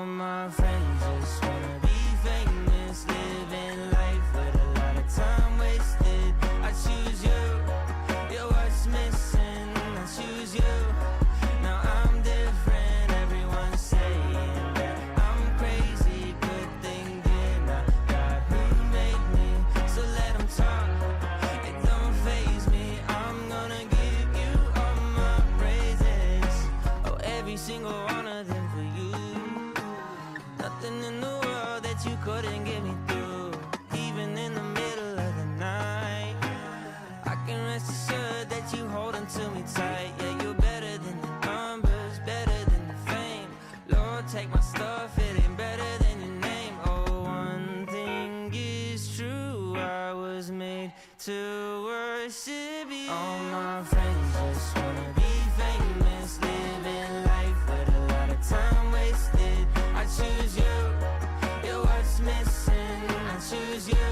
All my friends just wanna be famous, living life with a lot of time wasted. I choose you, you're what's missing. I choose you. Now I'm different. Everyone's saying that I'm crazy. Good thing they're not God who made me. So let 'em talk. It don't faze me. I'm gonna give you all my praises. Oh, every single one of them for you. Nothing in the world that you couldn't get me through. Even in the middle of the night, I can rest assured that you hold on to me tight. Yeah, you're better than the numbers, better than the fame. Lord, take my stuff, it ain't better than your name. Oh, one thing is true, I was made to worship you. All my friends just wanna be famous, living life with a lot of time wasted. I choose you, you're what's missing. I choose you.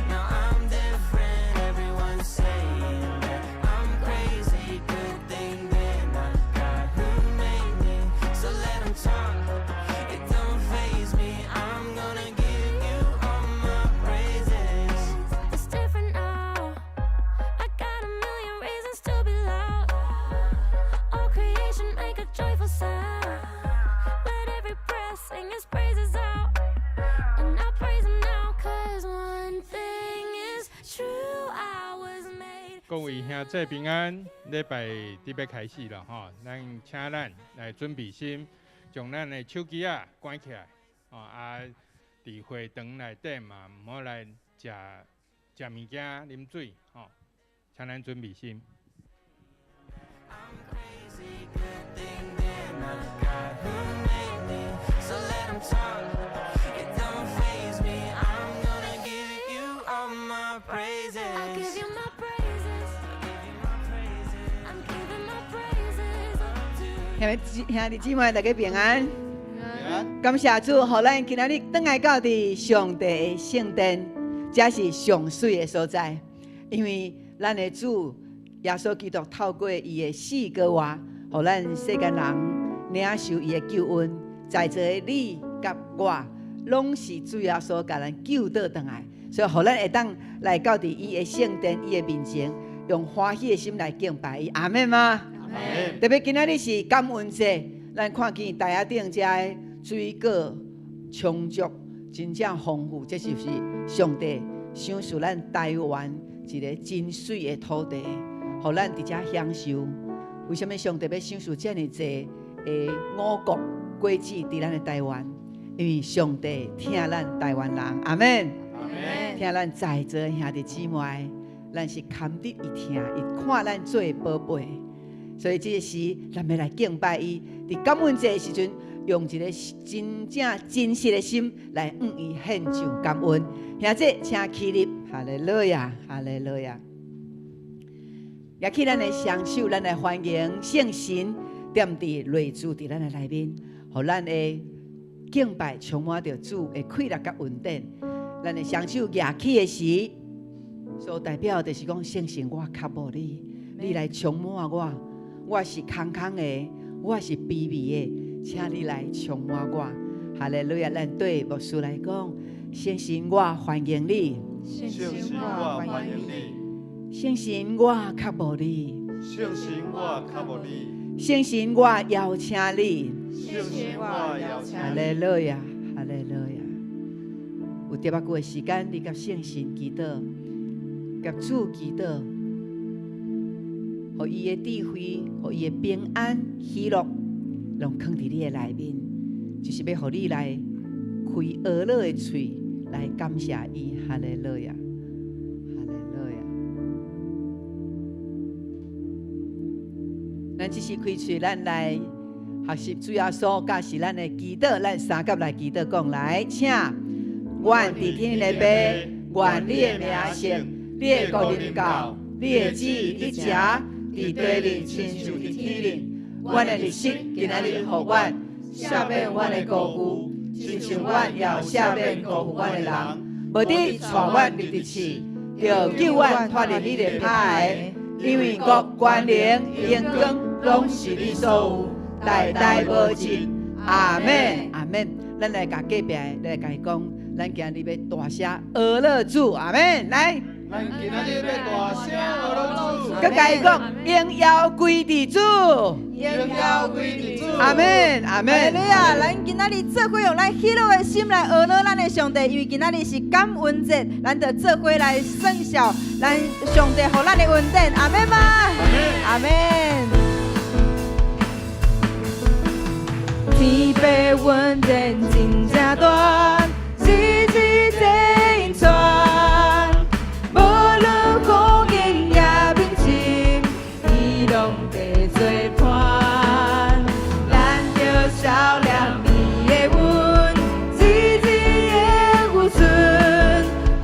Now I'm different. Everyone's saying that I'm crazy. Good thing they're not God who made me. So let 'em talk. It don't faze me. I'm gonna give you all my praises. It's different now. I got a million reasons to be loud. All creation make a joyful sound. Let every breath sing his praises out. And I praise him now, 'cause one thing is true. I was made. 各位兄姊平安，禮拜得欲開始了吼，咱請咱來準備心，將咱的手機仔關起來，吼啊，佇會堂內底嘛，毋好來食食物件、啉水，吼，請咱準備心。 I'm crazy, good thing they're not God who made me. So let 'em talk. It don't faze me. I'm gonna give you all my praises. I give you my praises. I give you my praises. I'm giving my praises up to 兄弟兄弟姊妹，大家平安。感謝主，予咱今仔日轉來到佇上帝的聖殿，這是上媠的所在。因為咱的主耶穌基督透過伊的死閣活，予咱世間人領受伊的救恩。在座的你佮我，攏是主耶穌共咱救倒轉來，所以予咱會當來到佇伊的聖殿、伊的面前，用歡喜的心來敬拜伊。阿們嗎？特別今仔日是感恩節，咱看見台仔頂遮的水果充足，真正豐富，這就是上帝賞賜咱台灣一个真媠的土地，予咱佇遮享受。為啥物上帝欲賞賜遮爾濟的五穀果子佇咱的台灣？因為上帝疼咱台灣人，阿們。疼咱在座的兄弟姊妹，咱是堪得伊疼，伊看咱做寶貝。所以這个時，咱欲來敬拜伊。佇感恩節的時陣，用一个真正真實的心來向伊獻上感恩。兄弟，請起立，哈利路亞，哈利路亞。舉起咱的雙手，咱來歡迎聖神踮佇內住佇咱的內面，予咱的敬拜充滿著主的快樂佮恩典。咱的雙手舉起的時，所代表的就是講聖神，我渴慕你，你來充滿我。我是空空的，我是卑微的，請你來充滿我。哈利路亞！咱對牧師來講，聖神，我歡迎你。聖神，我歡迎你。聖神，我渴慕你。聖神，我渴慕你。聖神，我邀請你。聖神，我邀請你。哈利路亞，哈利路亞。有淡薄仔久的時間，你佮聖神祈禱，佮主祈禱，予伊的智慧，予伊的平安、喜樂，攏囥佇你的內面，就是欲予你來開呵咾的喙來感謝伊。哈利路亞，哈利路亞。咱這時開喙，咱來學習主耶穌教示咱的祈禱，咱三佮來祈禱講來，請。阮佇天的父，願你的名聖，你的國臨到，你的旨意得成，佇地裡親像佇天頂。阮的日食今仔日予阮，赦免阮的過負，親像阮也有赦免辜負阮的人。無得帶阮入佇試，著救阮脫離彼个歹的。因為國、權能、榮光，攏是你所有，代代無盡。阿們，阿們。門。咱來共隔壁的來共伊講，咱今日欲大聲呵咾主，阿門。來，咱今仔日欲大聲呵咾主，閣共伊講，榮耀歸佇主，榮耀歸佇主，阿門，阿門。哈利路亞！咱今仔日做伙用咱喜樂的心來呵咾咱的上帝，因為今仔日是感恩節，咱就做伙來算數咱上帝予咱的恩典，阿門嗎？阿門。天父恩典真正大，日日在傳，無論風雨也平靜，伊攏在做伴。咱著少念伊的恩，日日會有存，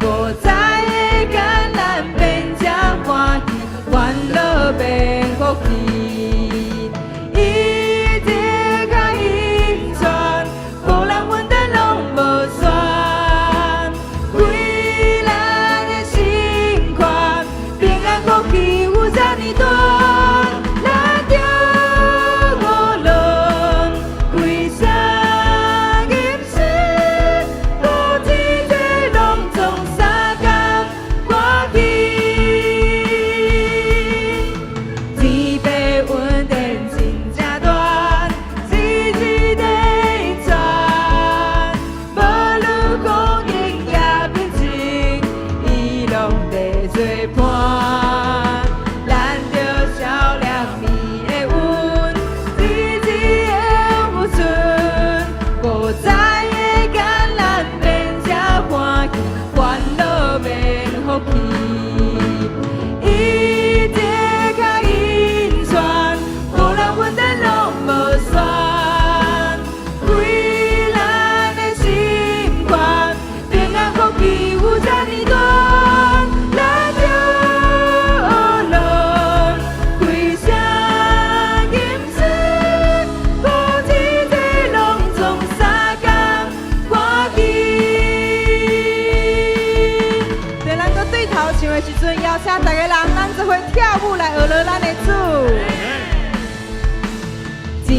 五彩的艱難變成歡喜，煩惱變福氣。伊的較引傳，予人恩典攏無散，開咱的心肝，平安福氣有遮爾大，咱著無論開聲吟詩，苦天地攏總相共歡喜。天父恩典真正大，日日在傳，無論風雨也平靜，伊攏在做伴。咱著少念伊的恩，日日會有存，五彩的艱難變成歡喜，煩惱變福氣。伊的較引傳，予人恩典攏無散，開咱的心肝，平安福氣有遮爾大，咱著呵咾開聲吟詩，苦天地攏總相共歡喜。對，咱閣對頭唱的時陣，邀請逐个人，咱做伙跳舞來呵咾咱的主。天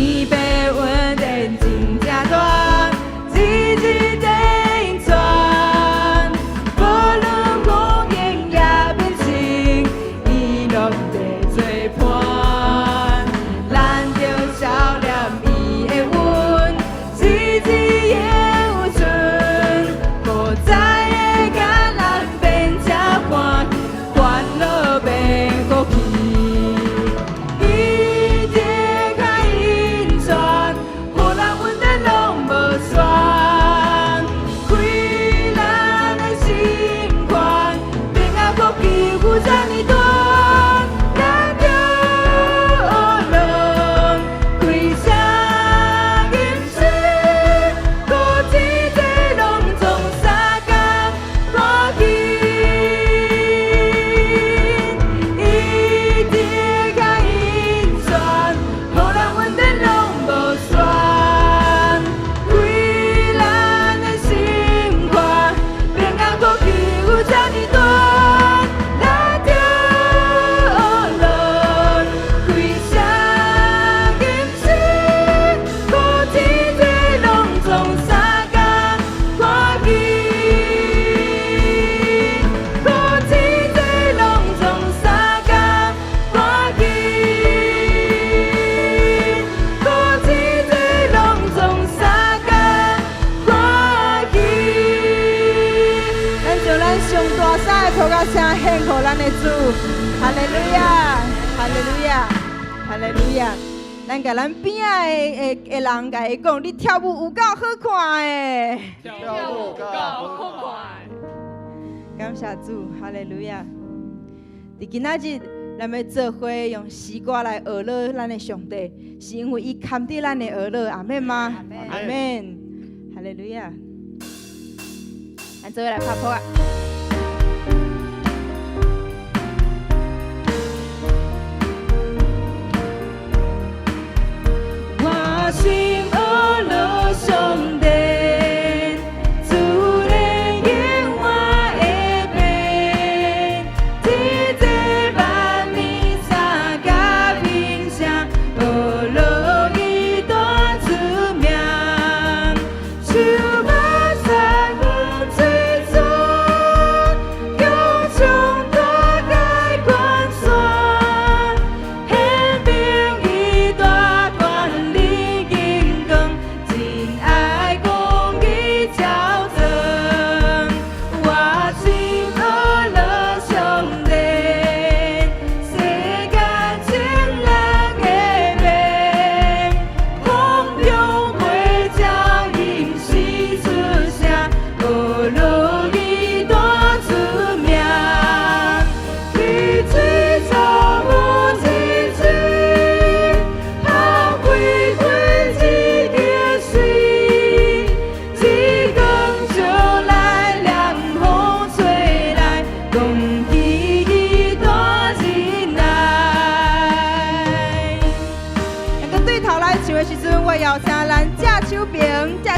父恩典真正大，日日在傳，無論風雨也平靜，伊攏在做伴。咱著少念伊的恩，日日會有存，五彩的艱難變成歡喜，煩惱變福氣。伊的較引傳，予人恩典攏無散，開咱的心肝，平安福氣有遮爾大，咱著呵咾開聲吟詩，苦天地攏總相共歡喜。伊的較引傳，予人恩典攏無散，開咱的心肝，平安福氣有遮爾大，咱著呵咾開聲吟詩，苦天地攏總相共歡喜。苦天地攏總相共歡喜。苦天地攏總相共歡喜。咱將咱上大聲的鼓角聲獻予咱的主，哈利路亞，哈利路亞，哈利路亞。咱共咱邊仔的的的人共伊講，你跳舞有夠好看的。跳舞有夠好看。感謝主，哈利路亞。佇今仔日，咱欲做伙用詩歌來呵咾咱的上帝，是因為伊堪得咱的呵咾，阿門嗎？阿門。哈利路亞。咱做伙來拍噗仔。我心呵咾上帝，主靈永遠會變，天地萬物三甲平聲，呵咾伊大出名。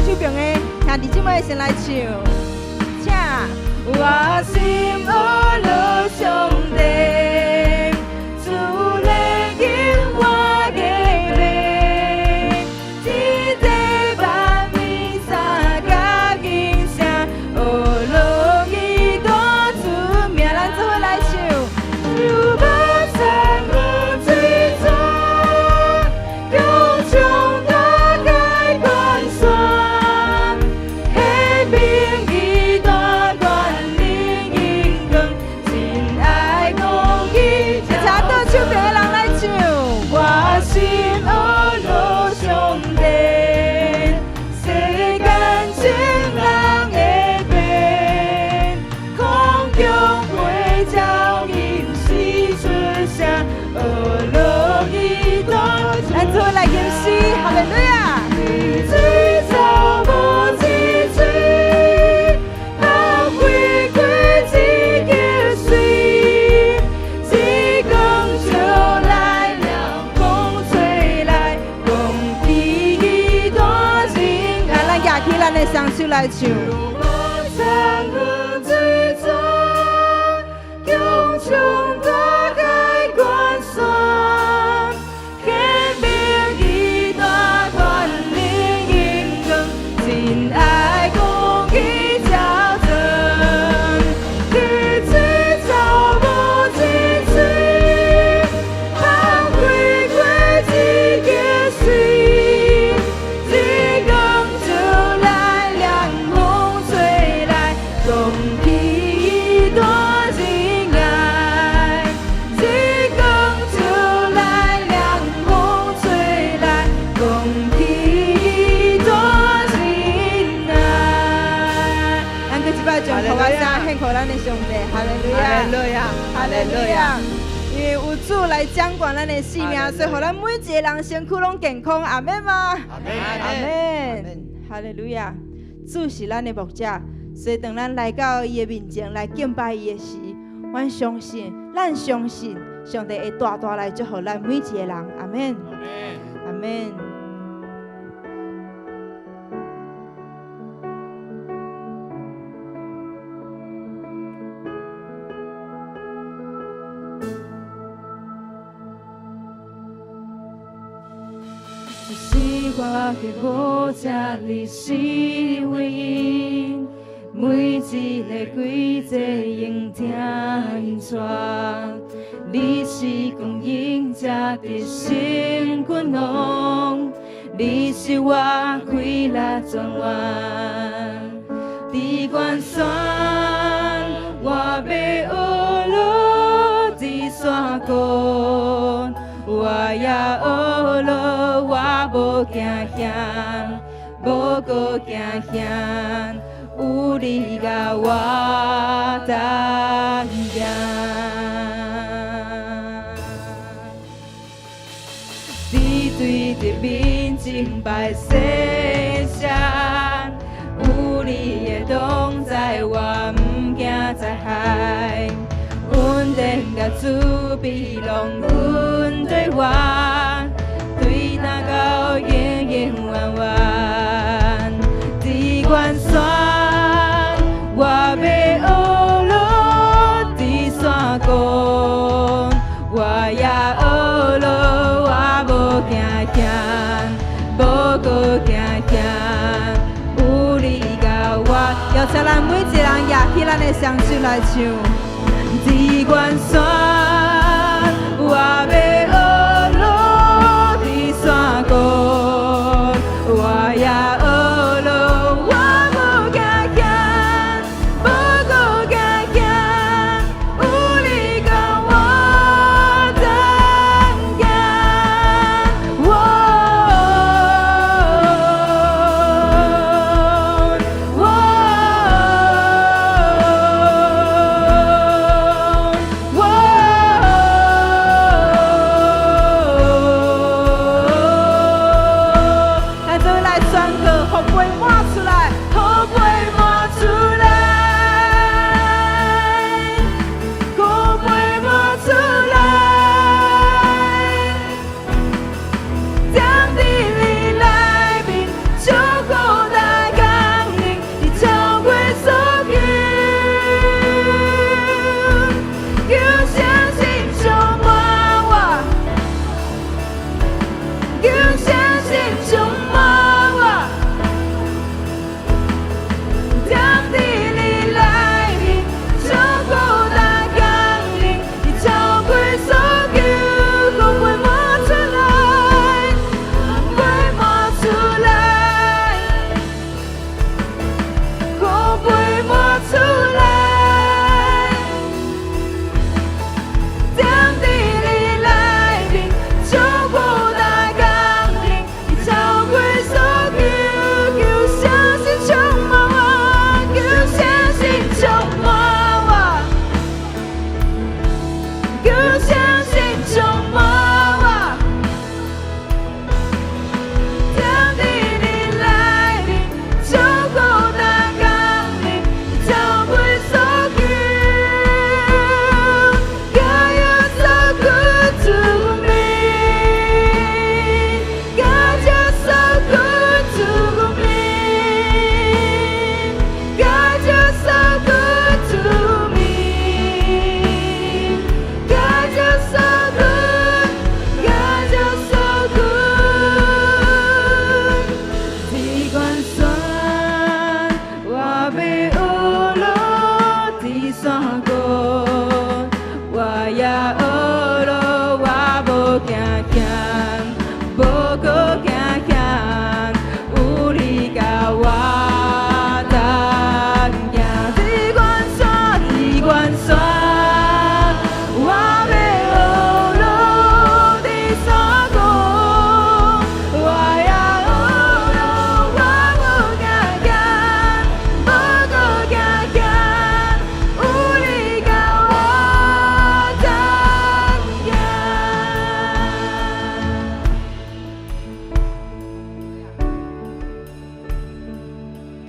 手爿的兄弟姊妹先來唱，請。我心學落上帝，主來引我的命，天地萬物三甲金聲，學落伊大出名，咱做伙來唱。有目山無水泉，強衝大海關山，彼邊伊大權能榮光，真愛公義。請倒手爿的人來唱。我心學落上帝，世間情人的變，空中飛鳥應時出聲，學落伊大。咱做伙來吟詩，哈利路亞。水草無一水，花開過一結穗，日光照來涼風吹來，空氣大人。來，咱舉起咱的雙手來唱。山河水泉，強衝大海關山，顯明伊大權能榮光，真愛公義照真。天水草無一水，花開過一結穗，日光照來涼風吹來，空氣大仁愛。日光照來涼風吹來，空氣大仁愛。咱閣一擺將塗仔衫獻予咱的上帝，哈利路亞，哈利路亞，哈利路亞。因為有主來掌管咱的性命，所以予咱每一个人身軀攏健康，阿們嗎？阿門。阿們。哈利路亞。主是咱的牧者，所以當咱來到伊的面前來敬拜伊的時，阮相信，咱相信上帝會大大來祝福咱每一个人，阿們。阿們。這是我的牧者，你是唯一，每一个季節用聽𪜶帶。你是供應者，得勝君王，你是我快樂泉源。佇關山，我欲學落佇山谷，我也學落，我無驚險，無閣驚險，有你佮我同行。你對著面前擺設席，有你的同在，我毋驚災害。恩典佮慈悲攏跟綴我，對今到永永遠遠。佇關山，我欲學落佇山谷，我也學落，我無驚險，無閣驚險，有你佮我。邀請咱每一個人舉起咱的雙手來唱。佇關山，我欲學落佇山谷，我也學落，我無驚險，無閣驚險，有你佮我同行。哦哦哦。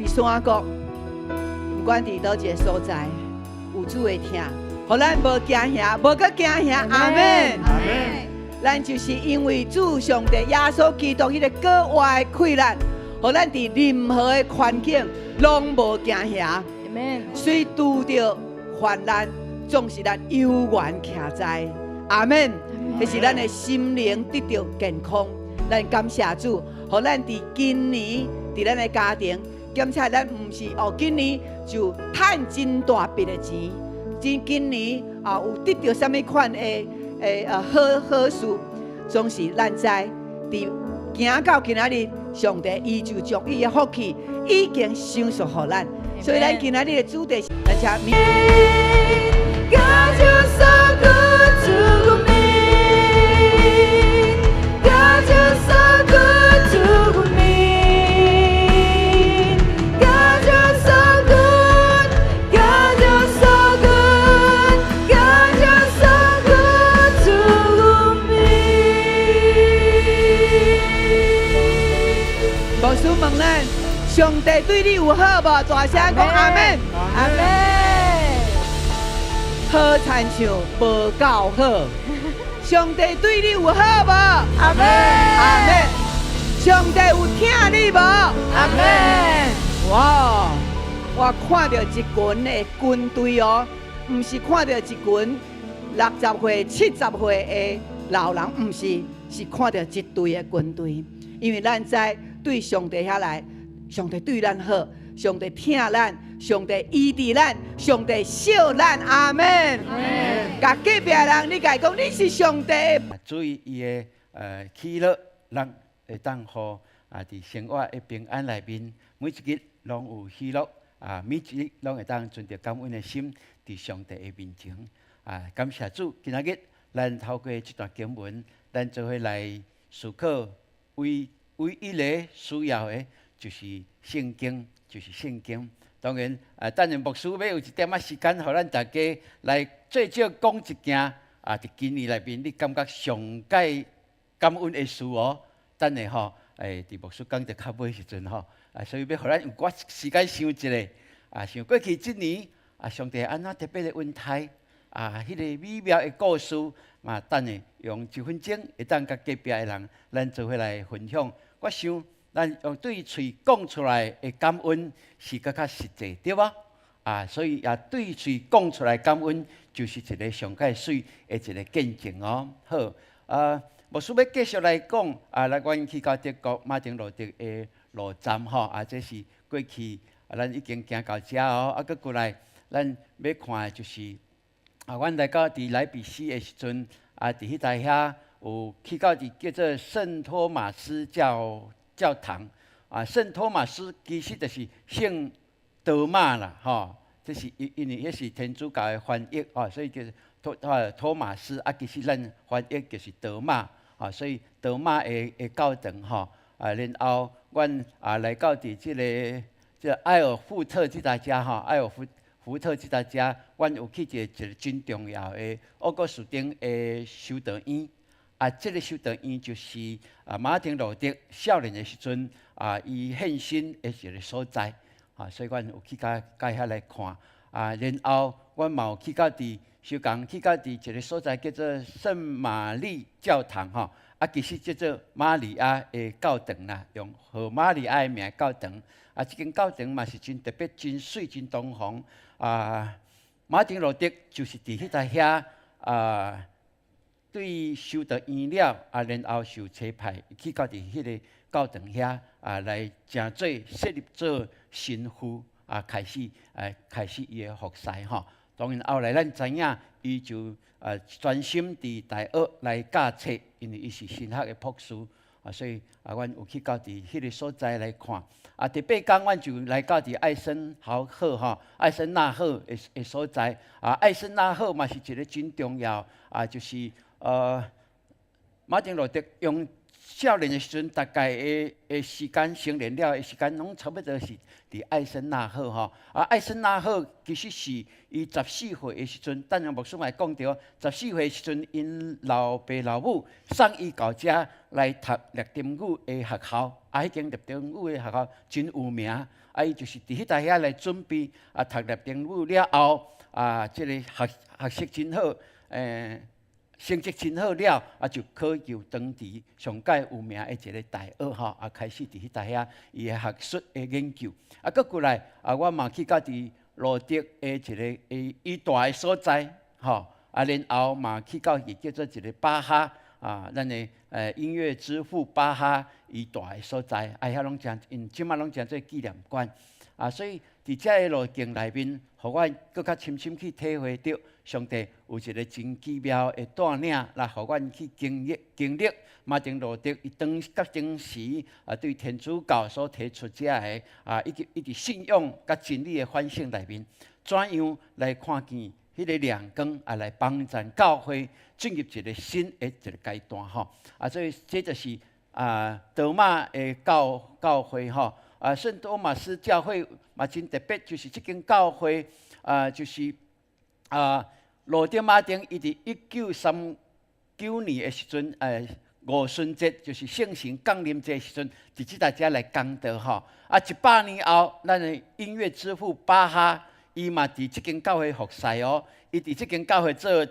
佇山谷，毋管佇佗一个所在，有主的疼，予咱無驚嚇，無閣驚嚇。阿門。阿門。咱就是因為主上帝耶穌基督彼个過活的氣力，予咱佇任何的環境攏無驚嚇。雖拄著患難，總是咱猶原徛在。阿門。這是咱的心靈得著健康。咱感謝主，予咱佇今年佇咱的家庭，檢查咱毋是哦，今年就趁真大筆的錢，今年啊有得著啥物款的好好事，總是咱知佇行到今仔日，上帝伊就將伊的福氣已經賞賜予咱，所以咱今仔日的主題是，咱請。 God, you're so good to me. God, you're so good to me. God, you're so good. God, you're so good. God, you're so good to me. 牧師問咱，上帝對你有好無？大聲講阿門。阿門。好親像無夠好，上帝對你有好無？阿門。阿門。上帝有疼你無？阿門。哇！我看著一群的軍隊哦，毋是看著一群60歲、70歲的老人，毋是，是看著一隊的軍隊。因為咱知對上帝遐來，上帝對咱好，上帝疼咱，上帝醫治咱，上帝惜咱，阿門。共隔壁人，你共伊講，你是上帝的。注意伊的喜樂，咱會當予啊佇生活的平安內面，每一日攏有喜樂啊，每一日攏會當存著感恩的心，佇上帝的面前啊，感謝主。今仔日咱透過這段經文，咱做伙來思考，唯唯一个需要的，就是聖經，就是聖經。當然，啊，等陣牧師欲有一點仔時間，予咱大家來最少講一件啊，佇今年內面你感覺上蓋感恩的事哦。等下吼，佇牧師講得較尾時陣吼，啊，所以欲予咱有寡時間想一下，啊，想過去這年啊，上帝按怎特別的恩待啊，彼個美妙的故事，嘛，等下用一分鐘會當共隔壁的人，咱做伙來分享。我想，咱用對喙講出來的感恩是閣較實際，對無？啊，所以也對喙講出來感恩，就是一个上蓋媠的一个見證哦。好，啊，牧師欲繼續來講，啊，來阮去到德國馬丁路德的路站吼，啊，這是過去啊，咱已經行到遮哦，啊，閣過來，咱欲看的就是，啊，阮來到佇萊比錫的時陣，啊，佇彼台遐有去到佇叫做聖托馬斯教堂，啊，聖托馬斯其實就是聖多馬啦，吼，這是因為彼是天主教的翻譯，吼，所以叫做托馬斯，啊，其實咱翻譯就是多馬，啊，所以多馬的教堂，吼，啊，然後阮啊來到佇這個埃爾富特這搭遮，吼，埃爾福特這搭遮，阮有去一個真重要的奧古斯丁的修道院。啊，這个修道院就是啊，馬丁路德少年的時陣啊，伊獻身的一个所在。啊，所以阮有去共遐來看。啊，然後阮嘛有去到佇小港去到佇一个所在叫做聖瑪麗教堂吼。啊，其實叫做瑪利亞的教堂啦，用號瑪利亞的名教堂。啊，這間教堂嘛是真特別、真媠、真堂皇。啊，馬丁路德就是佇彼搭遐啊，對修道院了，啊，然後受差派去到佇彼个教堂遐啊，來成做設立做神父啊，開始伊的服侍吼。當然後來咱知影，伊就專心佇大學來教冊，因為伊是神學的博士啊，所以啊，阮有去到佇彼个所在來看。啊，第八工阮就來到佇艾森豪赫吼，艾森納赫的所在。啊，艾森納赫嘛是一个真重要啊，就是馬丁路德用少年的時陣，大概的時間成年了的時間，攏差不多是佇艾森納赫吼。啊，艾森納赫其實是伊十四歲的時陣，等下牧師嘛會講著，十四歲的時陣，𪜶老爸老母送伊到遮來讀拉丁語的學校。啊，彼間葉丁女的學校真有名，啊，伊就是佇彼搭遐來準備，啊，讀葉丁女了後，啊，這個學學習真好，成績真好了，啊，就考入當時上蓋有名的一個大學吼，啊，開始佇彼搭遐伊的學術的研究。啊，閣過來，啊，我嘛去到佇路德的一個伊伊蹛的所在，吼，啊，然後嘛去到伊叫做一個巴哈，啊，咱的音樂之父巴哈伊蹛的所在，啊，遐攏誠，𪜶這馬攏成做紀念館。啊，所以佇這个路徑內面，予我閣較深深去體會著上帝有一個真奇妙的帶領，來予阮去經歷經歷馬丁路德伊當佮當時啊對天主教所提出這个啊，以及以及信仰佮真理的反省內面，怎樣來看見彼个亮光啊，來幫助教會進入一個新的一個階段吼。啊，所以這就是啊，多馬的教教會吼。啊，聖多瑪斯教會嘛真特別，就是這間教會啊，就是啊，路德馬丁伊佇1939年的時陣，五旬節就是聖神降臨節的時陣，佇這搭遮來講道吼。啊，100年後，咱的音樂之父巴哈，伊嘛佇這間教會服侍哦。伊佇這間教會做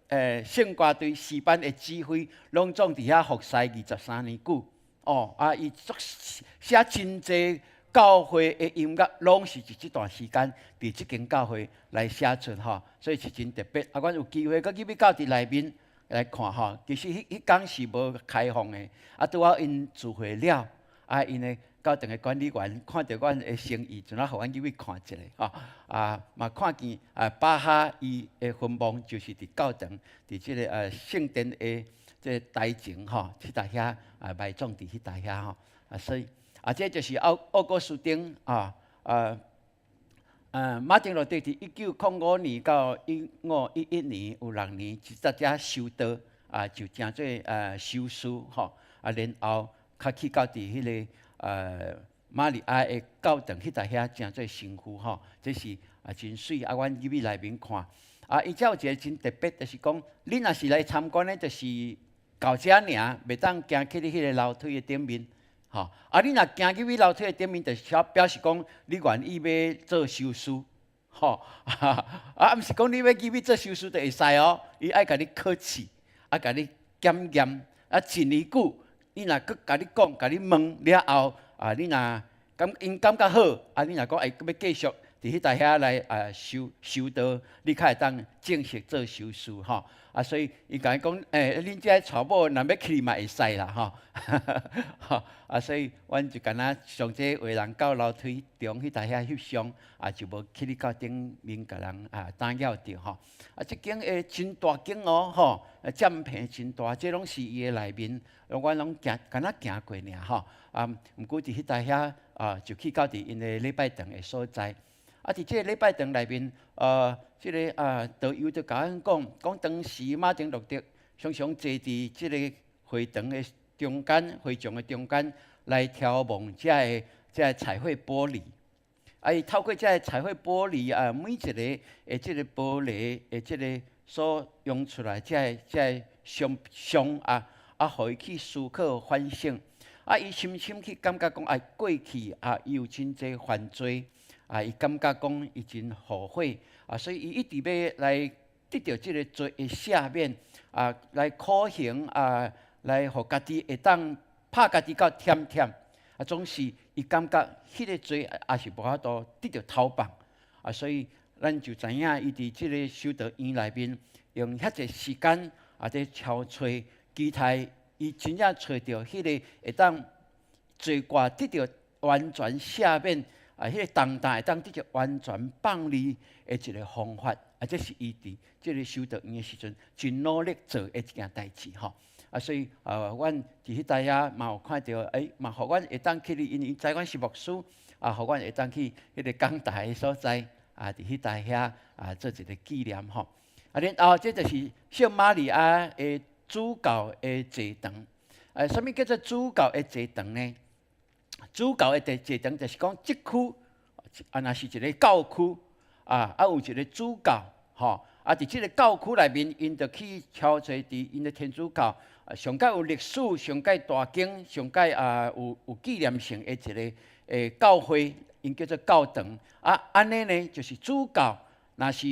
聖歌隊詩班的指揮，攏總佇遐服侍23年久。哦，啊，伊作寫真濟教會的音樂，攏是佇這段時間佇這間教會來寫出吼，所以是真特別。啊，阮有機會閣入去到佇內面來看吼，其實彼彼工是無開放的，啊，拄好𪜶聚會了，啊，𪜶的教堂的管理員看著阮的誠意，就若予阮入去看一下吼，啊，嘛看見啊巴哈伊的墳墓就是佇教堂，佇這個聖殿的這個台前吼，彼搭遐啊埋葬佇彼搭遐吼，啊，所以啊，這就是奧奧古斯丁啊，馬丁路德佇1905年到1511年有6年，佇遮修道啊，就成做修士吼，啊，然後較去到佇彼个瑪利亞的教堂彼搭遐成做神父吼，這是啊真媠啊！阮入去內面看，啊，伊遮有一個真特別，就是講，你若是來參觀的，就是到遮爾，袂當行去你彼個樓梯的頂面，吼。啊，你若行入去樓梯的頂面，就是表示講你願意欲做修士，吼。啊，毋是講你欲入去做修士就會使哦，伊愛共你考試，啊，共你檢驗，啊，一年久，伊若閣共你講，共你問了後，啊，你若感𪜶感覺好，啊，你若講會閣欲繼續佇彼搭遐來啊修修道，你較會當正式做修士吼。啊，所以伊共伊講，欸，恁這娶某若欲去嘛會使啦吼。吼，啊，所以阮就敢若上濟有人到樓梯中彼搭遐翕相，啊，就無去咧到頂面共人啊打擾著吼。啊，這間會真大間哦，吼，佔坪真大，這攏是伊的內面，阮攏行，敢若行過爾吼。啊，毋過佇彼搭遐啊，就去到佇𪜶的禮拜堂的所在。啊，佇這個禮拜堂內面，這個啊導遊就共阮講，講當時馬丁路德常常坐佇這個會堂的中間，會場的中間來眺望這个彩繪玻璃。啊，伊透過這个彩繪玻璃啊，每一個的這個玻璃的這個所用出來這个這个像像啊，啊，予伊去思考反省。啊，伊深深去感覺講，啊，過去啊，伊有真濟犯罪。啊，伊感覺講伊真後悔，啊，所以伊一直欲來得著這個罪的赦免，啊，來苦行啊，來予家己會當拍家己到忝忝，啊，總是伊感覺彼個罪也是無法度得著偷放，啊，所以咱就知影伊佇這個修道院內面用遐濟時間啊，佇敲揣，期待伊真正揣著彼個會當罪過得著完全赦免。啊，彼個重擔會當得著完全放離的一個方法，啊，這是伊佇這個修道院的時陣真努力做的一件代誌吼。啊，所以啊，阮佇彼搭遐嘛有看著，欸，嘛予阮會當去，因為知阮是牧師，啊，予阮會當去彼個講台的所在，啊，佇彼搭遐啊做一個紀念吼。啊，然後這就是聖瑪利亞的主教的祭壇。啊，啥物叫做主教的祭壇呢？主教的祭祭壇就是講，這區啊，若是一個教區啊，啊有一個主教，吼，啊，佇這個教區內面，𪜶就去敲揣佇𪜶的天主教上蓋有歷史、上蓋大間、上蓋啊有紀念性的一个教會，𪜶叫做教堂。啊，按呢呢，就是主教，若是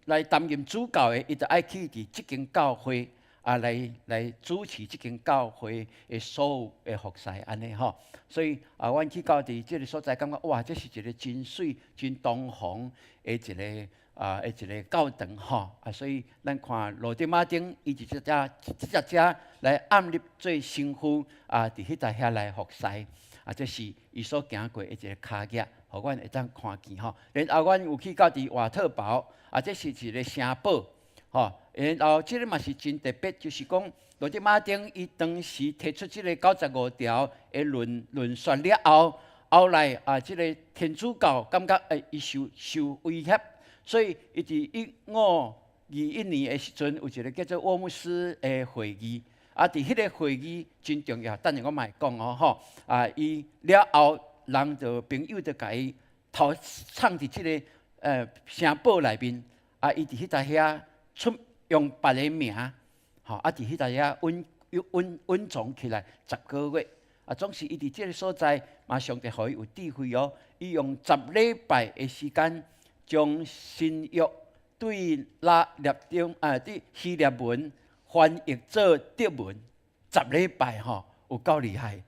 來擔任主教的，伊就愛去佇這間教會啊，來主持這間教會的所有的服侍，按呢吼。所以啊，阮去到佇這个所在，感覺哇，這是一个真媠、真堂皇的一个教堂吼。啊，所以咱看路德馬丁，伊佇這只來按立做神父啊，佇彼搭遐來服侍。啊，這是伊所行過的一个跤跡，予阮會當看見吼。然後阮有去到佇瓦特堡，啊，這是一个城堡，吼。然後這个嘛是真特別，就是講路德馬丁伊當時提出這个95條的論說了後，後來啊，這个天主教感覺伊受威脅，所以伊佇1521年的時陣，有一个叫做沃姆斯的會議。啊，佇彼个會議真重要，等下我嘛會講哦，吼。啊，伊了後，人就朋友就共伊頭藏佇這个城堡內面，啊，伊佇彼搭遐出用別个名，吼，啊，佇彼搭遐隱藏起來10個月，啊，總是伊佇這个所在，嘛上帝予伊有智慧哦，伊用10禮拜的時間，將新約對拉臘中啊，對希臘文翻譯做德文，十禮拜吼，有夠厲害，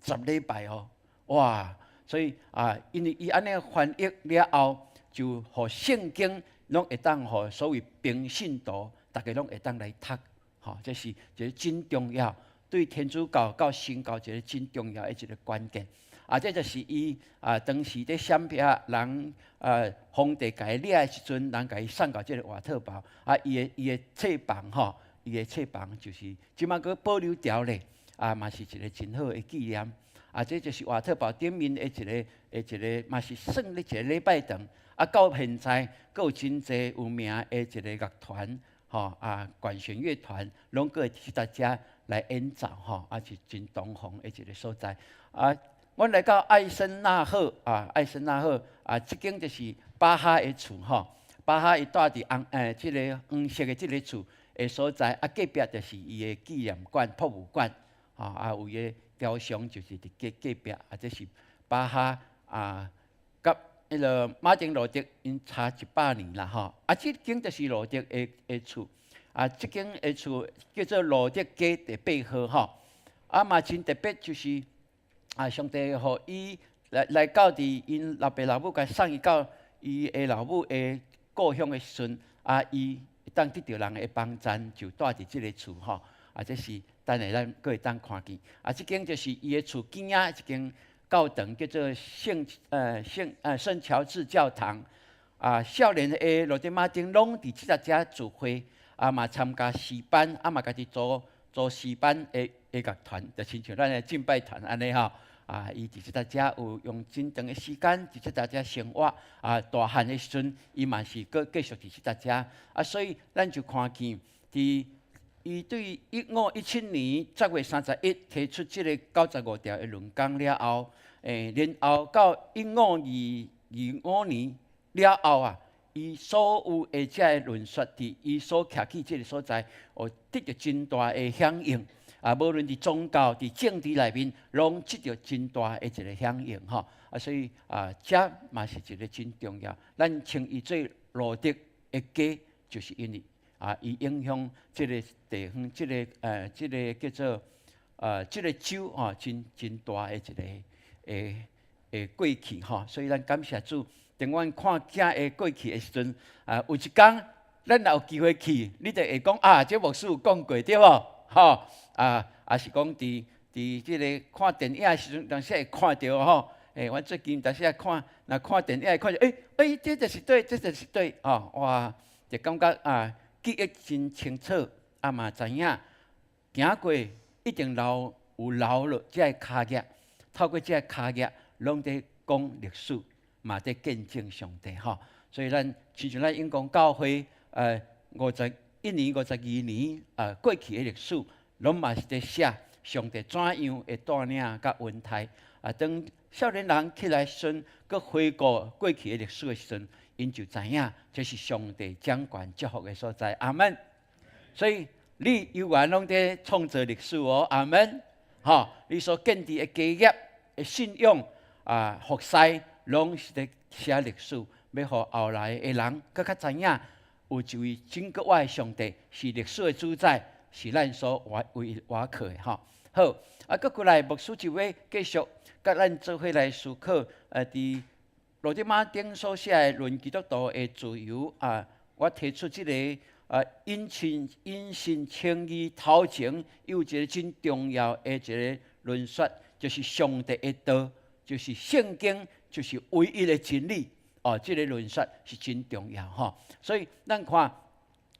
十禮拜哦，哇！所以啊，因為伊按呢翻譯了後，就予聖經攏會當予所謂平信徒，逐家攏會當來讀，吼，這是一个真重要，對天主教到新教一个真重要的一个關鍵。啊，這就是伊啊，當時佇閃避人啊，皇帝共伊掠的時陣，人共伊送到這个瓦特堡，啊，伊的冊房吼。伊的冊房就是這馬閣保留著咧，啊，嘛是一个真好的紀念。啊，這就是瓦特堡頂面的一个，嘛是算咧一个禮拜堂。啊，到現在閣有真濟有名的一个樂團，吼啊，管弦樂團，攏閣會佇這遮來演奏，吼，啊是真堂皇的一个所在。啊，阮來到艾森納赫啊，艾森納赫啊，這間就是巴哈的厝，吼。巴哈伊住佇紅這个黃色的這个厝的所在，啊，隔壁就是伊的紀念館、博物館，吼，啊，有伊的雕像就是佇隔壁，啊，這是巴哈啊，佮彼个馬丁路德𪜶差100年啦，吼，啊，這間就是路德的厝，啊，這間的厝叫做路德街第八號，吼，啊嘛真特別，就是啊，上帝予伊來到佇𪜶老爸老母共送伊到伊的老母的故鄉的時陣，啊，伊會當得著人的幫贊，就住佇這个厝吼，啊，這是等下咱閣會當看見，啊，這間就是伊的厝邊仔一間教堂，叫做聖喬治教堂。啊，少年的路德馬丁攏佇這搭遮聚會，啊嘛參加詩班，啊嘛家己組詩班的樂團，就親像咱的敬拜團按呢吼。啊，伊佇這搭遮有用真長的時間佇這搭遮生活。啊，大漢的時陣，伊嘛是閣繼續佇這搭遮。啊，所以咱就看見佇伊對1517年10月31提出這个95條的論綱了後，然後到1522、25年了後啊，伊所有的這个論說，佇伊所徛起這个所在，有得著真大的響應。啊，無論佇宗教、佇政治內面，攏得著真大的一个響應吼。啊，所以啊，這嘛是一个真重要。咱稱伊做路德的家，就是因為啊，伊影響這个地方，這个叫做這个州吼，真大的一个過去吼。所以咱感謝主，當阮看囝的過去的時陣，啊，有一工咱若有機會去，你就會講啊，這牧師有講過對無？吼啊，抑是講佇這个看電影的時陣，當時會看著吼。阮最近當時看，若看電影會看著，欸欸，這就是對，這就是對，吼，哇，就感覺啊，記憶真清楚，啊嘛知影行過一定留落這个跤跡，透過這个跤跡，攏佇講歷史，嘛佇見證上帝吼。所以咱親像咱永光教會，51年、52年啊，過去的歷史，攏嘛是佇寫上帝怎樣會帶領佮恩待。啊，當少年人起來時陣，閣回顧過去的歷史的時陣，𪜶就知影這是上帝掌權祝福的所在。阿門。所以你猶原攏佇創造歷史哦，阿門。吼，你所建立的家業的信仰啊，服侍攏是佇寫歷史，欲予後來的人閣較知影，有一位真閣活的上帝是歷史的主宰，是咱所倚為倚靠的吼。好，啊，閣過來牧師就欲繼續佮咱做伙來思考，佇路德馬丁所寫的《論基督徒的自由》啊，我提出這個啊，因信稱義頭前有一個真重要的一個論說，就是上帝的道，就是聖經，就是唯一的真理。哦，這個論說是真重要吼。所以咱看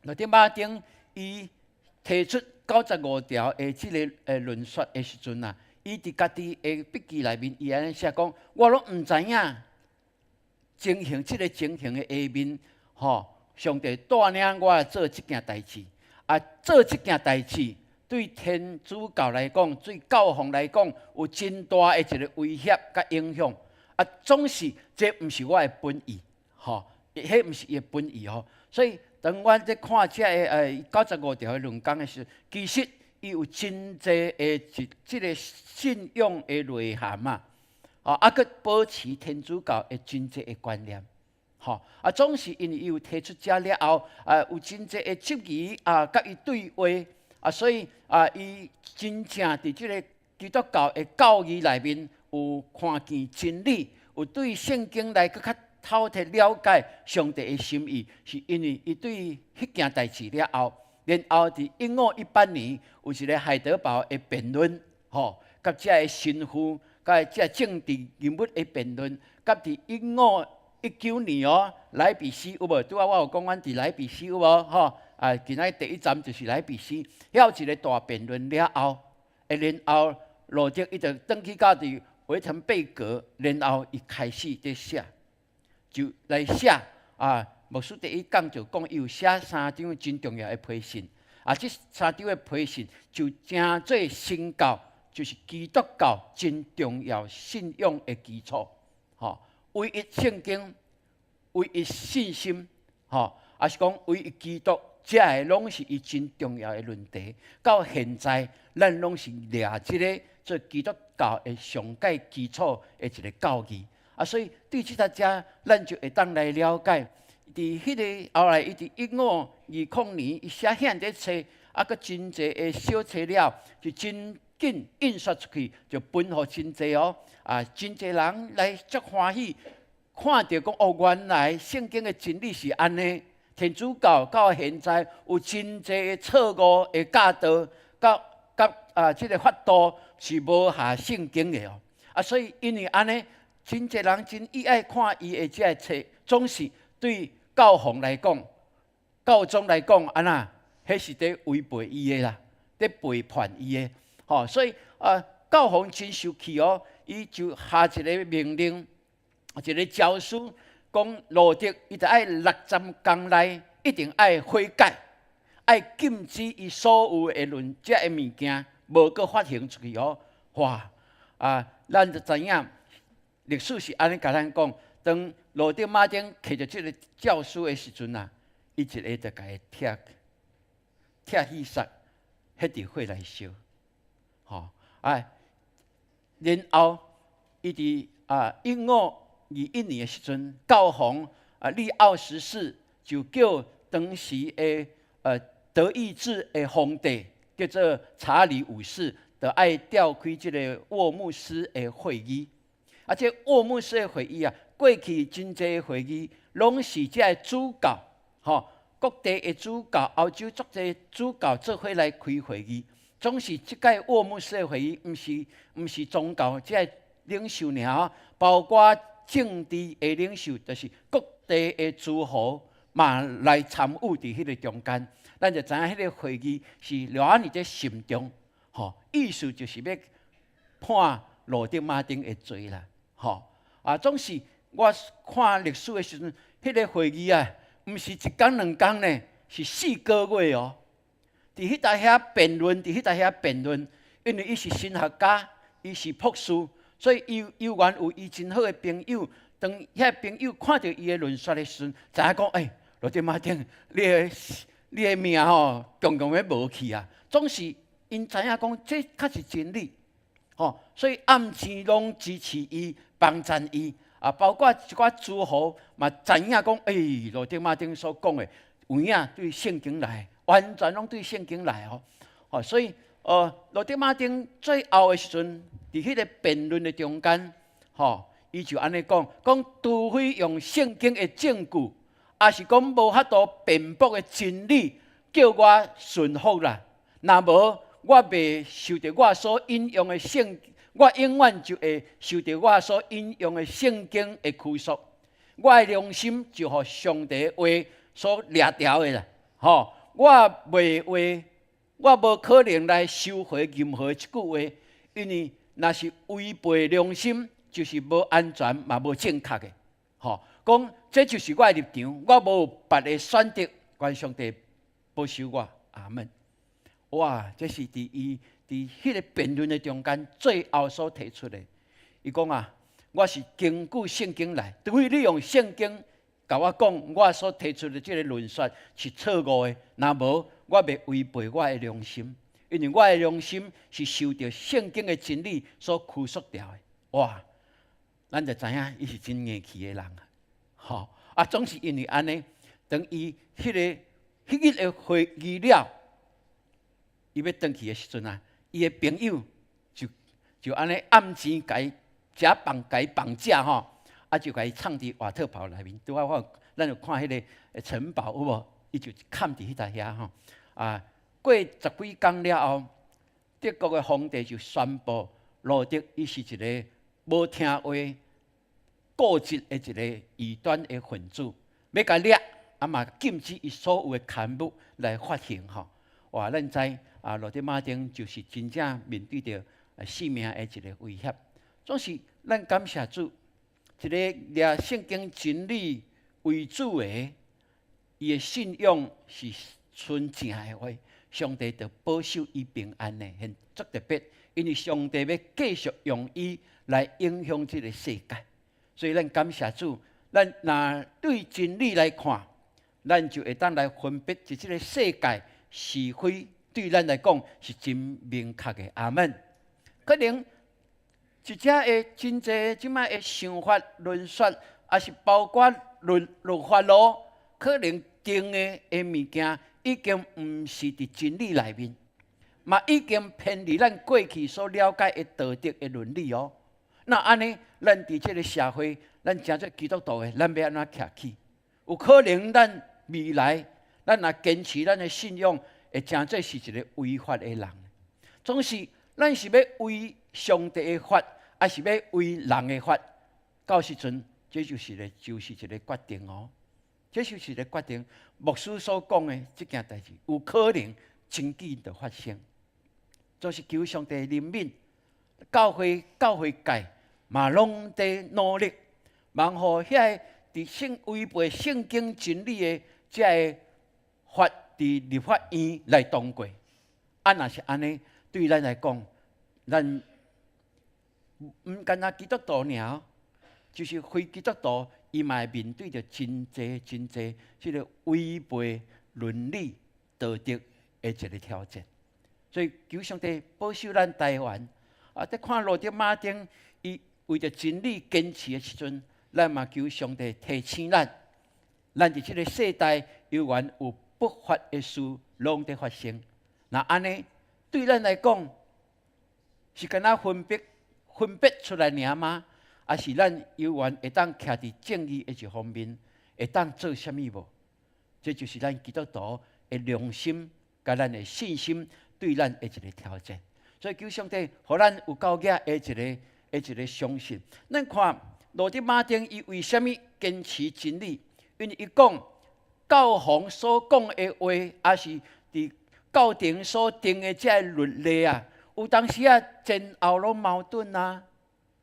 路德馬丁伊提出95條的這個論說的時陣啊，伊佇家己的筆記內面，伊按呢寫講，我攏毋知影情形，這個情形的下面，吼，上帝帶領我來做這件代誌，啊，做這件代誌對天主教來講，對教皇來講，有真大的一個威脅佮影響。啊，總是這毋是我的本意，吼，彼毋是伊的本意吼。所以當阮佇看這個95條的論講的時，其實伊有真濟的一這個信仰的內涵啊，哦，啊，閣保持天主教的真濟的觀念。吼，啊，總是因為伊有提出這了後，啊，有真濟的質疑啊，佮伊對話，啊，所以啊，伊真正佇這個基督教的教義內面有看見真理，有對聖經來閣較透徹了解上帝的心意，是因為伊對彼件代誌了後，然後佇1518年有一個海德堡的辯論，吼，佮這个神父、佮這政治人物的辯論，佮佇1519年哦，萊比錫有無？拄仔我有講，阮佇萊比錫有無？吼啊，今仔第一站就是萊比錫，遐有一個大辯論了後，然後路德伊就轉去到佇維滕貝格，然後伊開始佇寫，就來寫啊。牧師第一講就講，伊有寫三張真重要的批信，啊，這三張的批信就成做新教，就是基督教真重要信仰的基礎，吼。唯一聖經、唯一信心，吼，抑是講唯一基督，這个攏是伊真重要的論題。到現在，咱攏是掠這个做基督教的上蓋基礎的一個教義。啊，所以對這個遮，咱就會當來了解，佇彼个後來，伊佇1520年，伊寫遐爾冊，啊，閣真濟的小冊了，就真緊印刷出去，就分予真濟哦。啊，真濟人來足歡喜，看著講哦，原來聖經的真理是按呢。天主教到現在有真濟錯誤的教導，佮佮啊，這个法度是無合聖經的哦。啊，所以因為按呢，真濟人真意愛看伊的這个冊，總是對教皇來講、教宗來講，按怎，彼是佇違背伊的啦，佇背叛伊的，吼，所以啊，教皇真生氣哦。伊就下一个命令，一个詔書，講路德伊著愛60工內一定愛悔改，愛禁止伊所有的論這个物件，無閣發行出去哦。哇！啊，咱就知影歷史是按呢共咱講，當路德馬丁提著這个詔書的時陣啊，伊一个就共伊拆拆去殺，彼佇火來燒，吼！啊，然後伊佇啊1521年的時陣，教皇啊利奧十四就叫當時的德意志的皇帝叫做查理五世，就愛召開這个沃姆斯的會議。啊，這沃姆斯的會議啊，過去真濟會議攏是這个主教，吼，各地的主教，歐洲足濟主教做伙來開會議。總是這擺沃姆斯的會議，毋是宗教這个領袖爾，包括政治的領袖，就是各地的諸侯嘛來參與佇彼个中間。咱就知影彼个會議是偌爾這慎重，吼，意思就是欲判路德馬丁的罪啦，吼。啊，總是我看歷史的時陣，彼个會議啊，毋是一工兩工呢，是4個月哦。佇彼搭遐辯論，佇彼搭遐辯論，因為伊是神學家，伊是博士，所以伊猶原有伊真好的朋友。當遐朋友看著伊的論述的時陣，知影講，欸，路德馬丁，你的你的命吼，強強欲無去啊！總是𪜶知影講，這確是真理，吼，所以暗時攏支持伊、幫贊伊，啊，包括一寡諸侯嘛知影講，欸，路德馬丁所講的有影對聖經來，完全攏對聖經來吼，吼，所以，路德馬丁最後的時陣，佇彼个辯論的中間，吼，伊就按呢講，講除非用聖經的證據，抑是講無法度辯駁的真理，叫我順服啦。若無，我袂受著我所引用的聖，我永遠就會受著我所引用的聖經的拘束。我的良心就予上帝話所掠牢的啦。吼，我袂話，我無可能來收回任何一句話，因為若是違背良心，就是無安全嘛，無正確的。吼，講這就是我的立場，我無別的選擇，願上帝保守我。阿門。哇，這是佇伊佇彼个辯論的中間最後所提出的。伊講啊，我是根據聖經來，除非你用聖經共我講，我所提出的這个論說是錯誤的，若無我袂違背我的良心，因為我的良心是受著聖經的真理所拘束牢的。哇，咱就知影伊是真硬氣的人啊！吼啊，總是因為按呢，當伊彼个彼日的會議了，伊欲轉去的時陣啊，伊的朋友就按呢暗時共伊遮綁共伊綁架吼，啊就共伊藏佇瓦特堡內面。拄仔我咱有看彼个城堡有無？伊就崁佇彼搭遐吼。啊，過十幾工了後，德國的皇帝就宣布路德伊是一个無聽話、固執的一个異端的分子，欲共掠，啊嘛禁止伊所有的刊物來發行吼。哇，咱知啊，路德馬丁就是真正面對著性命的一个威脅。總是咱感謝主，一个掠聖經真理為主的，伊的信仰是純正的話，上帝就保守伊平安的，很足特別。因為上帝欲繼續用伊來影響這个世界，所以咱感謝主。咱若對真理來看，咱就會當來分別，佇這个世界是非，對咱來講是真明確的。阿門。可能一隻的真濟這擺的想法論說，抑是包括律律法咯，可能定的的物件已經毋是佇真理內面，嘛已經偏離咱過去所了解的道德的倫理哦。那按呢，咱佇這个社會，咱成做基督徒的，咱欲按怎徛起？有可能咱未來，咱若堅持咱的信仰，會成做是一个違法的人。總是，咱是欲為上帝的法，抑是欲為人的法？到時陣，這就是一个決定哦。這就是一个決定。牧師所講的這件代誌，有可能真緊就發生。就是求上帝憐憫，教會教會界嘛攏佇努力，望予遐个佇聖違背聖經真理的這个法，佇立法院來通過。啊，若是按呢，對咱來講，咱毋干焦基督徒爾，就是非基督徒，伊嘛會面對著真濟真濟這个違背倫理道德的一个挑戰。所以求上帝保守咱台灣。啊，佇看路德馬丁，伊為著真理堅持的時陣，咱嘛求上帝提醒咱，咱佇這个世代猶原有不法的事攏佇發生。若按呢，對咱來講，是干焦分別分別出來爾嗎？抑是咱猶原會當徛佇正義的一方面，會當做啥物無？這就是咱基督徒的良心，佮咱的信心對咱的一个挑戰。所以求上帝，予咱有夠額的一个的一个相信。咱看路德馬丁伊為啥物堅持真理？因為伊講教皇所講的話，抑是佇教廷所定的這个律例啊，有當時啊前後攏矛盾啊，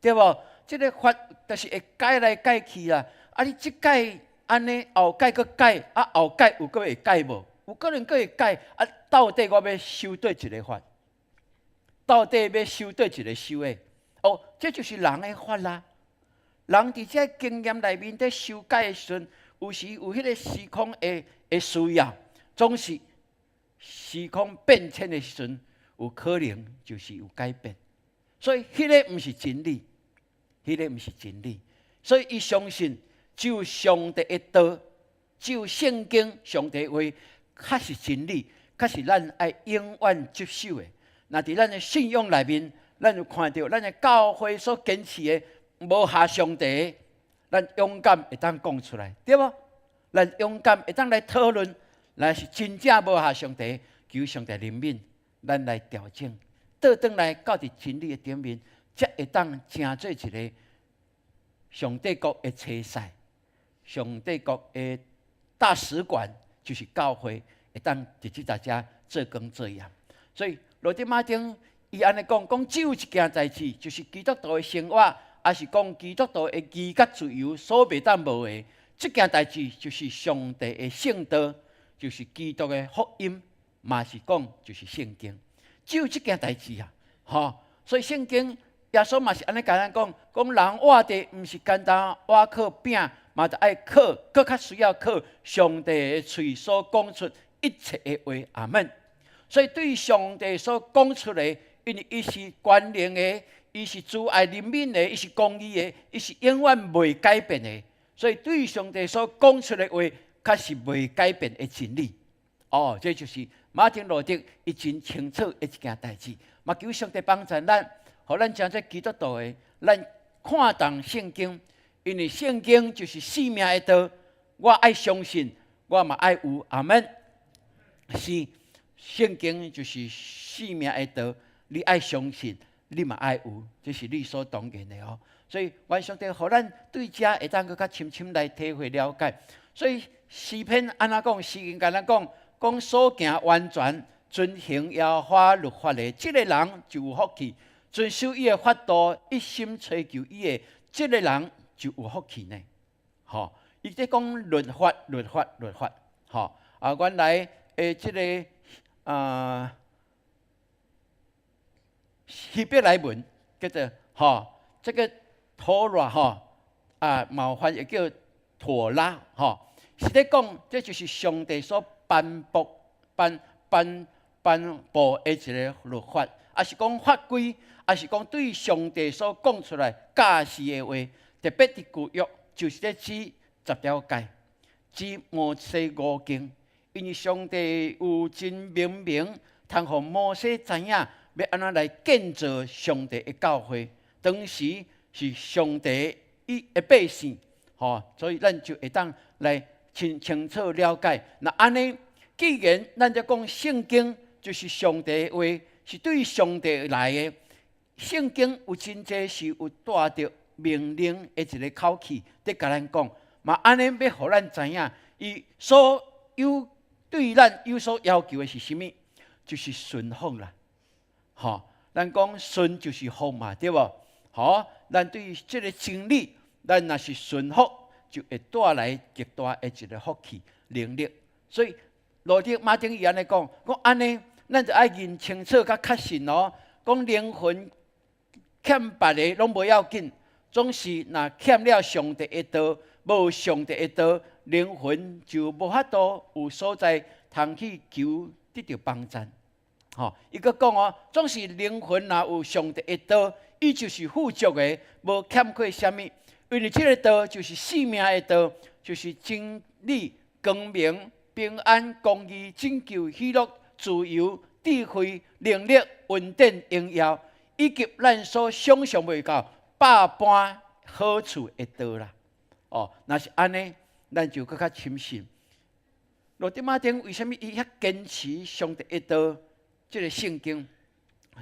對無？這个法就是會改來改去啦。啊，你這擺按呢，後擺閣改，啊後擺有閣會改無？有可能閣會改。啊，到底我欲守佗一个法？到底欲守佗一个守的？哦，這就是人的法啦。人佇這經驗內面佇修改的時陣，有時有彼个時空的的需要。總是時空變遷的時陣，有可能就是有改變。所以，彼个毋是真理，彼个毋是真理。所以，伊相信只有上帝的道，只有聖經上帝話，較是真理，較是咱愛永遠接受的。若佇咱的信仰內面，咱有看著咱的教會所堅持的無合上帝，咱勇敢會當講出來，對無？咱勇敢會當來討論，若是真正無合上帝，求上帝憐憫，咱來調整，倒轉來到佇真理的頂面，才會當成做一个上帝國的差使，上帝國的大使館，就是教會，會當佇這大家做工做鹽。所以羅德馬丁伊按呢講，講只有一件代誌，就是基督徒的生活，抑是講基督徒的義佮自由所袂當無的。這件代誌就是上帝的聖道，就是基督的福音，嘛是講就是聖經。只有這件代誌啊，吼！所以聖經耶穌嘛是按呢共咱講，講人活著毋是單單倚靠餅，嘛著愛靠，閣較需要靠上帝的喙所講出一切的話。阿門。所以對上帝所講出的，因為伊是全能的，伊是慈愛憐憫的，伊是公義的，伊是永遠袂改變的。所以對上帝所講出的話，較是袂改變的真理。哦，這就是馬丁路德伊真清楚的一件代誌。嘛求上帝幫助咱，予咱成做基督徒的，咱看重聖經，因為聖經就是生命的道。我愛相信，我嘛愛有。阿門。是，聖經就是生命的道，你愛相信，你嘛愛有，這是理所當然的哦。所以，願上帝予咱對這會當閣較深深來體會了解。所以詩篇按怎講？詩經共咱講，講所行完全遵行耶和華律法的，這个人就有福氣；遵守伊的法度，一心追求伊的，這个人就有福氣呢。吼，伊咧講律法、律法、律法。吼，啊，原來的這个啊希伯來文叫做吼，這个妥拉吼啊，嘛有翻譯叫妥拉吼，是咧講，這就是上帝所頒布、頒頒頒布的一个律法，抑是講法規，抑是講對上帝所講出來教示的話，特別佇舊約，就是咧指十條誡，指摩西五經，因為上帝有真明明，通予摩西知影欲按怎來建造上帝的教會，當時是上帝伊的百姓，吼，所以咱就會當來清清楚了解。若按呢，既然咱咧講聖經就是上帝的話，是對上帝來的，聖經有真濟是有帶著命令的一个口氣，佇共咱講，嘛按呢欲予咱知影，伊所有對咱有所要求的是啥物？就是順服啦，吼，咱講順就是服嘛，對無？吼，咱對這个真理，咱若是順服，就會帶來極大的一个福氣能力。所以羅德馬丁伊按呢講，講按呢，咱就愛認清楚佮確信哦。講靈魂欠別个攏無要緊，總是若欠了上帝的道，無上帝的道，靈魂就無法度有所在通去求得著幫贊。吼，伊閣講哦，總是靈魂若有上帝的道，伊就是富足的，無欠缺啥物。因為這个道就是生命的道，就是真理、光明、平安、公義、拯救、喜樂、自由、智慧、能力、恩典、榮耀，以及咱所想象袂到百般好處的道啦。哦，若是按呢，咱就閣較深信。羅德馬丁為啥物伊遐堅持上帝的道？這个聖經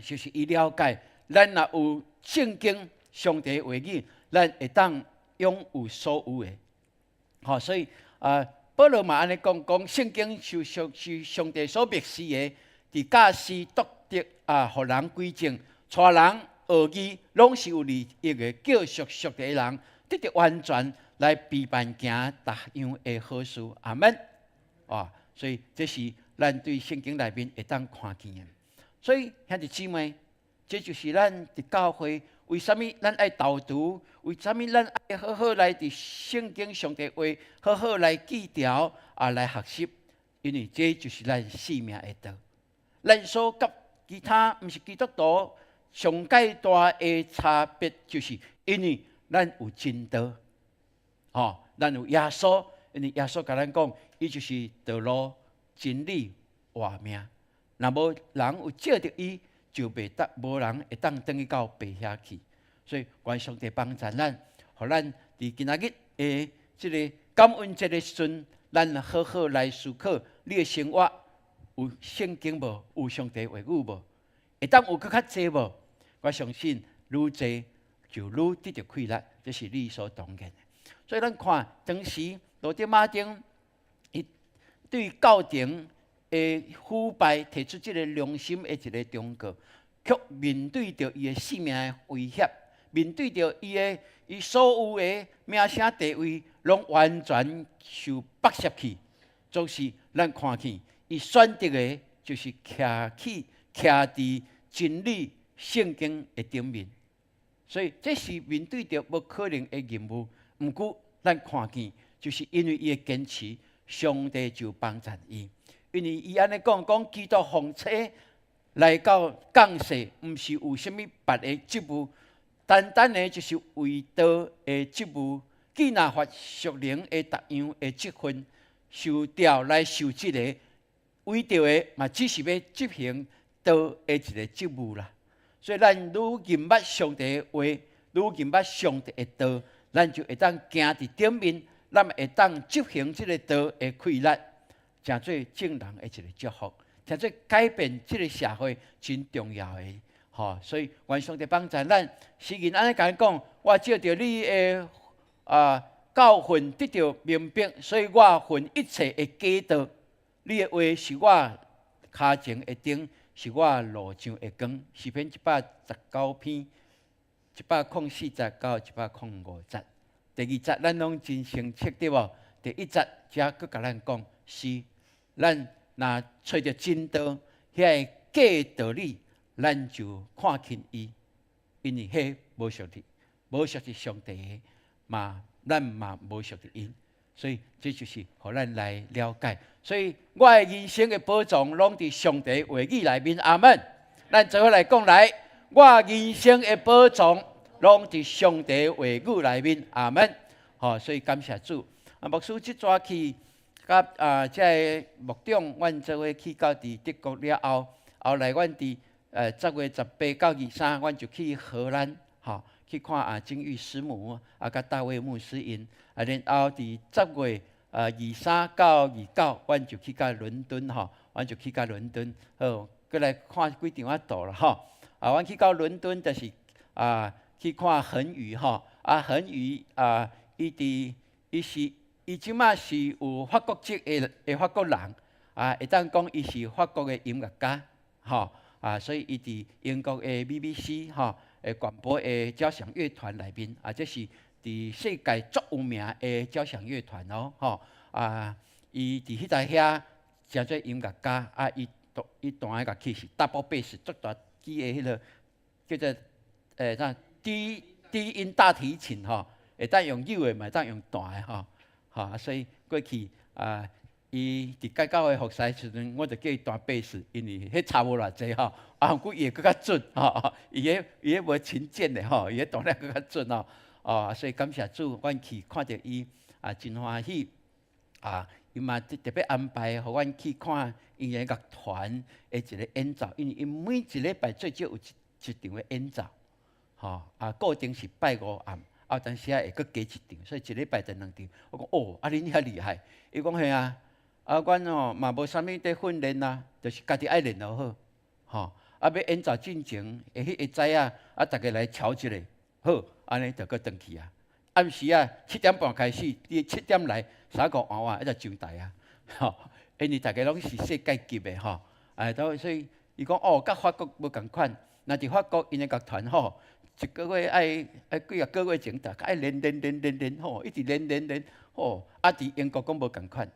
就是伊了解，咱若有聖經上帝的話語，咱會當擁有所有的。吼，所以啊，保羅嘛按呢講，講聖經是上是上帝所默示的，佇教示、督責啊，予人歸正，帶人學義，攏是有利益的，叫屬上帝的人得著完全來備辦行逐樣的好事。阿門。啊，所以這是咱對聖經內面會當看見的。所以兄弟姊妹，這就是咱佇教會為啥物咱愛導讀？為啥物咱愛好好來佇聖經上帝話好好來記牢啊，來學習？因為這就是咱性命的道。咱所佮其他毋是基督徒上蓋大的差別，就是因為咱有真道，吼，咱有耶穌，因為耶穌共咱講，伊就是道路、真理、活命。若無人有藉著伊，就袂得無人會當轉去到爸遐去。所以，願上帝幫助咱，予咱佇今仔日的這个感恩節的時陣，咱好好來思考，你的生活有聖經無？有上帝話語無？會當有閣較濟無？我相信愈濟就愈得著快樂，這是理所當然的。所以咱看當時路德馬丁，伊對教廷的腐敗提出這个良心的一个忠告，卻面對著伊的性命的威脅，面對著伊的伊所有的名聲地位，攏完全受剝削去。總是咱看見，伊選擇的就是徛起徛佇真理聖經的頂面，所以這是面對著無可能的任務。毋過咱看見，就是因為伊的堅持，上帝就幫贊伊。因為伊按呢講，講基督奉差來到降世，毋是有啥物別的職務，單單的就是為道的職務。既若發屬靈的逐樣的職分，受調來受這个，為著的嘛，只是欲執行道的一个職務啦。所以咱愈認捌上帝的話，愈認捌上帝的道，咱就會當行佇頂面，咱會當執行這个道的快樂，成做眾人的一个祝福，成做改變這个社會真重要的。吼，所以願上帝幫助咱。詩人按呢共咱講，我藉著你的教訓得著明白，所以我恨一切的假道。你的話是我跤前的燈，是我路上的光。詩篇119篇，104節到105節。第二節咱攏真清楚對無？第一節才閣共咱講，是咱若揣著真道，遐个假道理，咱就看輕伊，因為彼無屬佇，無屬佇上帝的，嘛咱嘛無屬佇𪜶，所以這就是予咱來了解。所以我的人生的寶藏攏佇上帝話語內面。阿門。咱做伙來講來，我人生的寶藏攏佇上帝話語內面。阿門。吼，所以感謝主。啊，牧師這逝去，佮這个牧長，阮做伙去到佇德國了後，後來阮佇10月18到23，阮就去荷蘭，吼，去看啊金玉師母啊，佮大衛牧師𪜶。啊，然後佇10月23到29，阮就去到倫敦，吼，阮就去到倫敦，好，閣來看幾場仔道啦，吼。啊，阮去到倫敦就是去看恆宇，吼，啊，恆宇啊，伊佇伊是伊這馬是有法國籍的法國人，啊，會當講伊是法國的音樂家，吼，啊，所以伊佇英國的 BBC 吼的廣播的交響樂團內面，啊，這是佇世界足有名的交響樂團哦，吼，啊，伊佇彼台遐成做音樂家，啊，伊伊彈的樂器是 double bass，足大支的彼个叫做啥低低音大提琴吼，會當用扭的，嘛會當用彈的吼，吼，所以過去啊，伊佇蓋教會服侍時陣，我就叫伊彈貝斯，因為彼差無偌濟吼，啊，毋過伊會閣較準吼，伊彼伊彼無琴鍵的吼，伊彼彈了閣較準吼，哦，所以感謝主，阮去看著伊啊，真歡喜啊，伊嘛特特別安排予阮去看𪜶的樂團的一个演奏，因為𪜶每一禮拜最少有一一場的演奏，吼，啊，固定是拜五暗，啊，有當時仔會閣加一場，所以一禮拜就兩場。我講哦，啊，恁遐厲害？伊講嘿啊，啊，阮哦嘛無啥物佇訓練啊，就是家己愛練就好，吼，啊，欲演奏進前，會彼會知影，啊，逐家來瞧一下，好，按呢就閣轉去啊。暗時啊，7點半開始，你7點來，三個換換，彼就上台啊，吼，因為逐家攏是世界級的吼，啊，都所以伊講哦，佮法國無仝款，若佇法國𪜶的樂團吼，一個月愛愛幾仔個月前，逐家愛練練練練練吼，一直練練練吼，啊，佇英國閣無仝款，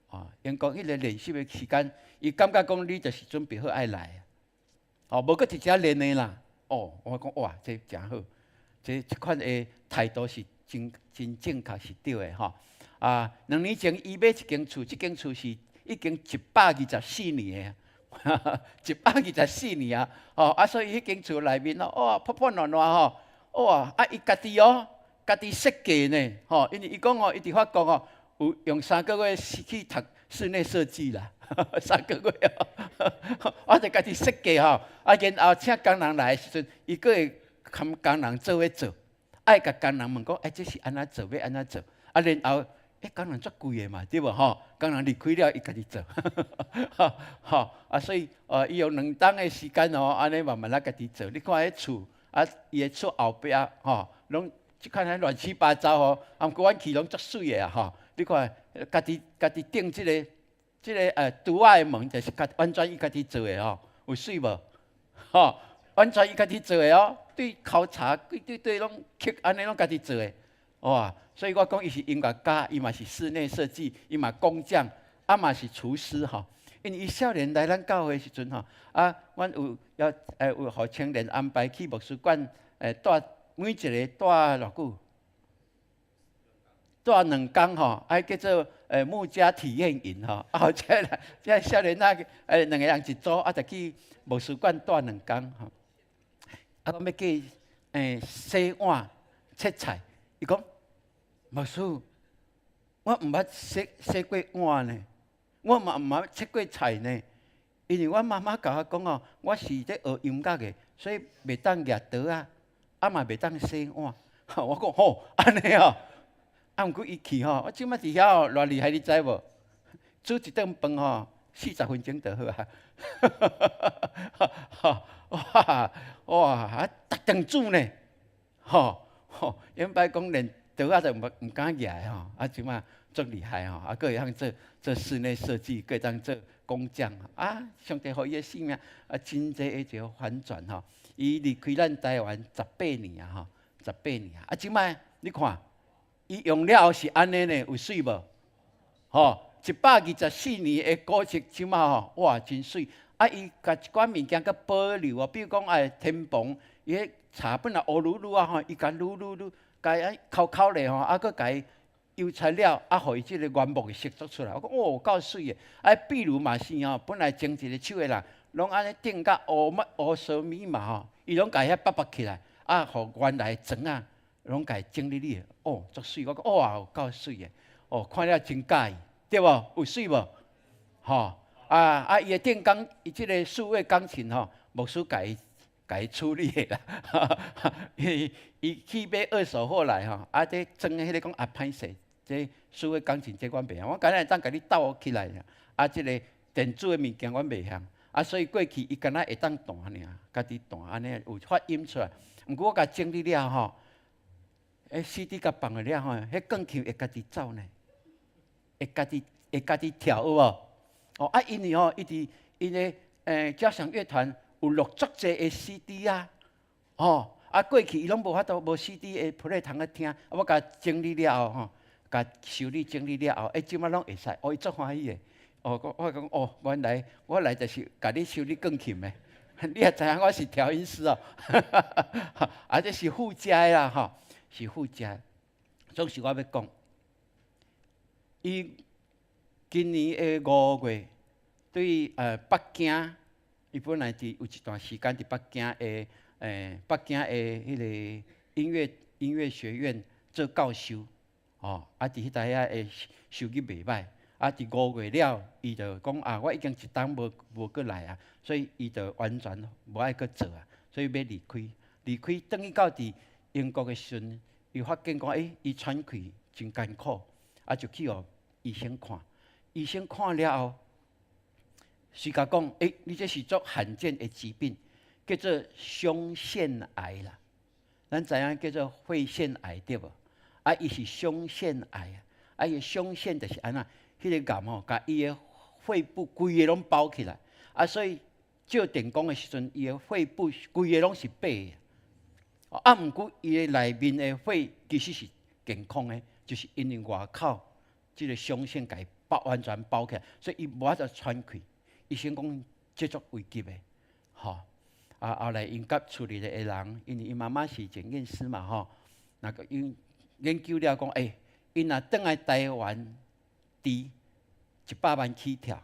哦，英國彼个練習的時間，伊感覺講你就是準備好愛來，哦，無閣佇遮練的啦，哦，我講哇，這誠好，這這款的態度是真真正確是對的吼。啊，2年前伊買一間厝，這間厝是已經124年的，124年啊！吼啊，所以彼間厝內面哦，哇，破破爛爛吼，哇，啊，伊家己哦，家己設計呢，吼，因為伊講哦，伊佇法國哦，有用3個月去讀室內設計啦，三個月哦，我就家己設計吼，啊，然後請工人來的時陣，伊閣會含工人做伙做，愛共工人問講，欸，這是按怎做，欲按怎做，啊，然後，欸，工人足貴的嘛，對無吼？工人離開了，伊家己做，吼，啊，所以，伊用2冬的時間哦，按呢慢慢仔家己做。你看彼厝，啊，伊的厝後壁吼，攏這款仔亂七八糟吼，啊，毋過阮去攏足媠的啊吼。你看，家己家己釘這個櫥仔的門，就是家完全伊家己做的吼，有媠無？吼，完全伊家己做的哦，對摳柴，對對對，攏刻按呢攏家己做的，哇！所以我講伊是音樂家，伊嘛是室內設計，伊嘛工匠，啊嘛是廚師吼。因為伊少年來咱教會時陣吼，啊，阮有要有予青年安排去牧師館，蹛每一个蹛偌久？蹛2工吼，啊叫做牧家體驗營吼，啊，這來這少年仔兩個人一組，啊，就去牧師館蹛兩工吼。啊，講欲去洗碗、切菜，伊講牧師，我毋捌洗洗過碗呢，我嘛毋捌切過菜呢，因為阮媽媽共我講哦，我是咧學音樂的，所以袂當舉刀仔，啊嘛袂當洗碗。我講吼，按呢哦。啊，毋過伊去吼，我這擺佇遐哦，偌厲害，你知無？煮一頓飯吼，40分鐘就好啊。哇哇，啊，逐頓煮呢，吼吼，原擺講連刀仔都毋敢舉的吼，啊，這擺足厲害吼，啊，閣會曉做做室內設計，閣會當做工匠啊！上帝予伊的生命啊，真濟的一個反轉吼。伊離開咱台灣十八年啊，吼，十八年啊，啊，這擺你看。伊用了後是按呢呢，有媠無？吼，124年的古蹟，這擺吼，哇，真媠！啊，伊共一寡物件閣保留哦，比如講哎，天棚，伊彼柴本來烏嚕嚕啊吼，伊共擼擼擼，共伊摳摳咧吼，啊，閣共伊油漆了，啊，予伊這个原木的色做出來。我講哦，夠媠的。啊，壁爐嘛是吼，本來前一个手的人，攏按呢釘甲烏乜烏趖物嘛吼，伊攏共遐拔拔起來，啊，予原來磚仔。攏共伊整理理的，哦，足媠！我講哇，有夠媠的，哦，看了真佮意，對無？有媠無？吼啊啊！伊的電鋼，伊這个數位鋼琴吼，牧師共伊共伊處理的啦。伊伊去買二手貨來吼，啊，這裝彼个講啊歹勢，這數位鋼琴這阮袂曉，我敢若會當共你鬥起來爾。啊，這个電子的物件阮袂曉，啊，所以過去伊敢若會當彈爾，家己彈按呢有發音出來。毋過我共整理了吼。欸，CD 共放落了吼，彼鋼琴會家己走呢，會家己跳有無？哦啊，因為吼，伊佇𪜶的交響樂團有錄足濟的 CD 啊，吼啊過去伊攏無法度無 CD 的 play 通去聽，啊我共整理了後吼，共修理整理了後，欸，這擺攏會使，哦，伊足歡喜的，哦，我講哦，原來我來就是共你修理鋼琴的，你也知影我是調音師哦，啊，這是附加的啦吼。是附加，總是我欲講，伊今年的5月對北京，伊本來佇有一段時間佇北京的北京的彼个音樂學院做教授，吼，啊佇彼搭遐的收入袂䆀，啊佇五月了，伊就講啊，我已經一冬無無閣來啊，所以伊就完全無愛閣做啊，所以欲離開，離開轉去到佇英國的時陣，伊發現講，欸，伊喘氣真艱苦，啊，就去予醫生看。醫生看了後，隨共講，欸，你這是足罕見的疾病，叫做胸腺癌啦。咱知影叫做肺腺癌對無？啊，伊是胸腺癌啊，伊的胸腺就是按怎？彼个癌吼，共伊的肺部規个攏包起來，啊，所以照電光的時陣，伊的肺部規個攏是白的。啊，毋過伊的內面的肺其實是健康的，就是因為外口這个胸腺共伊包完全包起來，所以伊無法度喘氣。醫生講這足危急的，吼。啊，後來𪜶佮厝裡的人，因為𪜶媽媽是檢驗師嘛，吼，那個𪜶研究了講，欸，𪜶若轉來台灣治， 100萬起跳，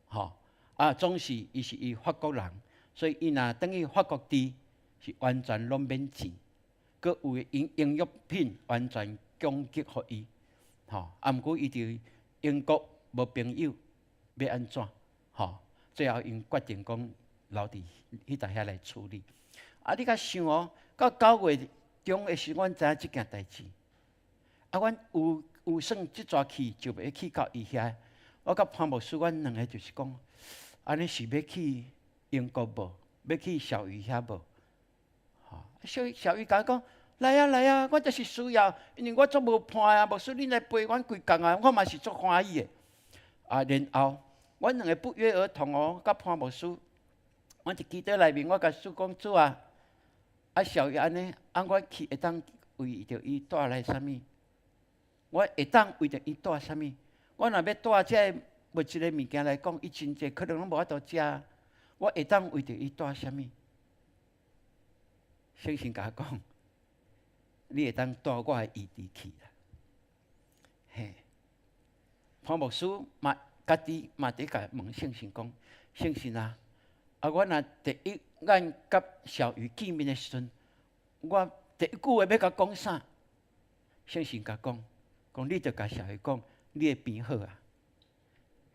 吼啊，總是伊是伊法國人，所以伊若轉去法國治是完全攏免錢，閣有營養品完全供給予伊，吼啊，毋過伊佇英國無朋友，欲按怎？吼，最後𪜶決定講留佇彼搭遐來處理。啊，你較想哦，到9月中的時，阮知影這件代誌。啊，阮有算這逝去就欲去到伊遐。我佮潘牧師，阮兩个就是講，按呢是欲去英國無？欲去小魚遐無？吼，小魚共我講，來啊來啊，我就是需要，因為我足無伴啊，牧師恁來陪阮幾工啊，我嘛是足歡喜的。啊，然後阮兩个不約而同哦，佮潘牧師，阮佇祈禱內面，我共主講主啊，啊小魚按呢，啊我去會當為著伊帶來啥物？我會當為著伊帶啥物？我若欲帶這个物質的物件來講，伊真濟可能攏無法度食。我會當為著伊帶啥物？聖神共我講，你會當帶我的醫治去啦。嘿，潘牧師嘛，家己嘛佇共問聖神講，聖神啊，啊，我若第一眼佮小魚見面的時陣，我第一句話欲共講啥？聖神共講，講你著共小魚講，你的病好啊。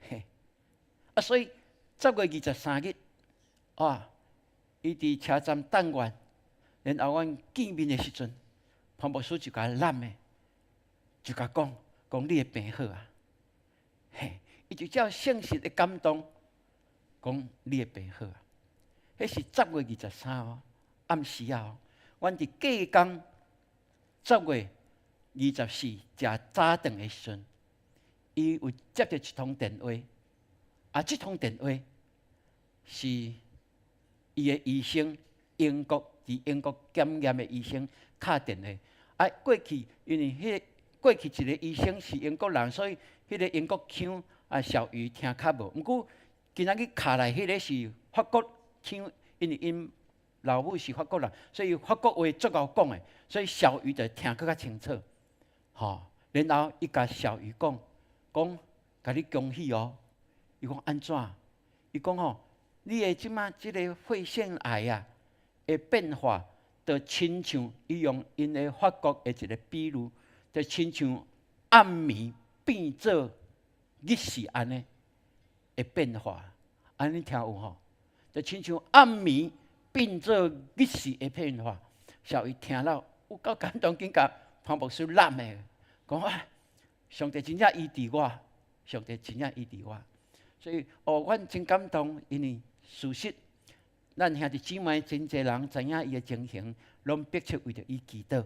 嘿，啊，所以10月23日，啊，伊佇車站等阮，然後阮見面的時陣，潘牧師就共攬的，就共講，講你的病好啊。嘿，伊就照聖神的感動，講你的病好啊。彼是10月23哦，暗時啊哦，阮佇隔工10月24食早頓的時陣，伊有接著一通電話，啊，這通電話是伊的醫生，英國佇英國檢驗的醫生敲電話。啊，過去因為彼個過去一個醫生是英國人，所以彼個英國腔啊，小魚聽較無。毋過今仔日敲來彼個是法國腔，因為𪜶老母是法國人，所以法國話足𠢕講的，所以小魚就聽閣較清楚。吼，然後伊共小魚講，講共你恭喜哦。伊講按怎？伊講吼，你的這馬這个肺腺癌啊，的變化，就親像伊用𪜶的法國的一个比喻，就親像暗暝變做日時按呢的變化。按呢聽有吼？就親像暗暝變做日時的變化。小魚聽了有夠感動，緊共潘牧師攬的，講啊，上帝真正醫治我，上帝真正醫治我。所以哦，阮真感動，因為事實，咱兄弟姊妹真濟人知影伊的情形，攏迫切為著伊祈禱。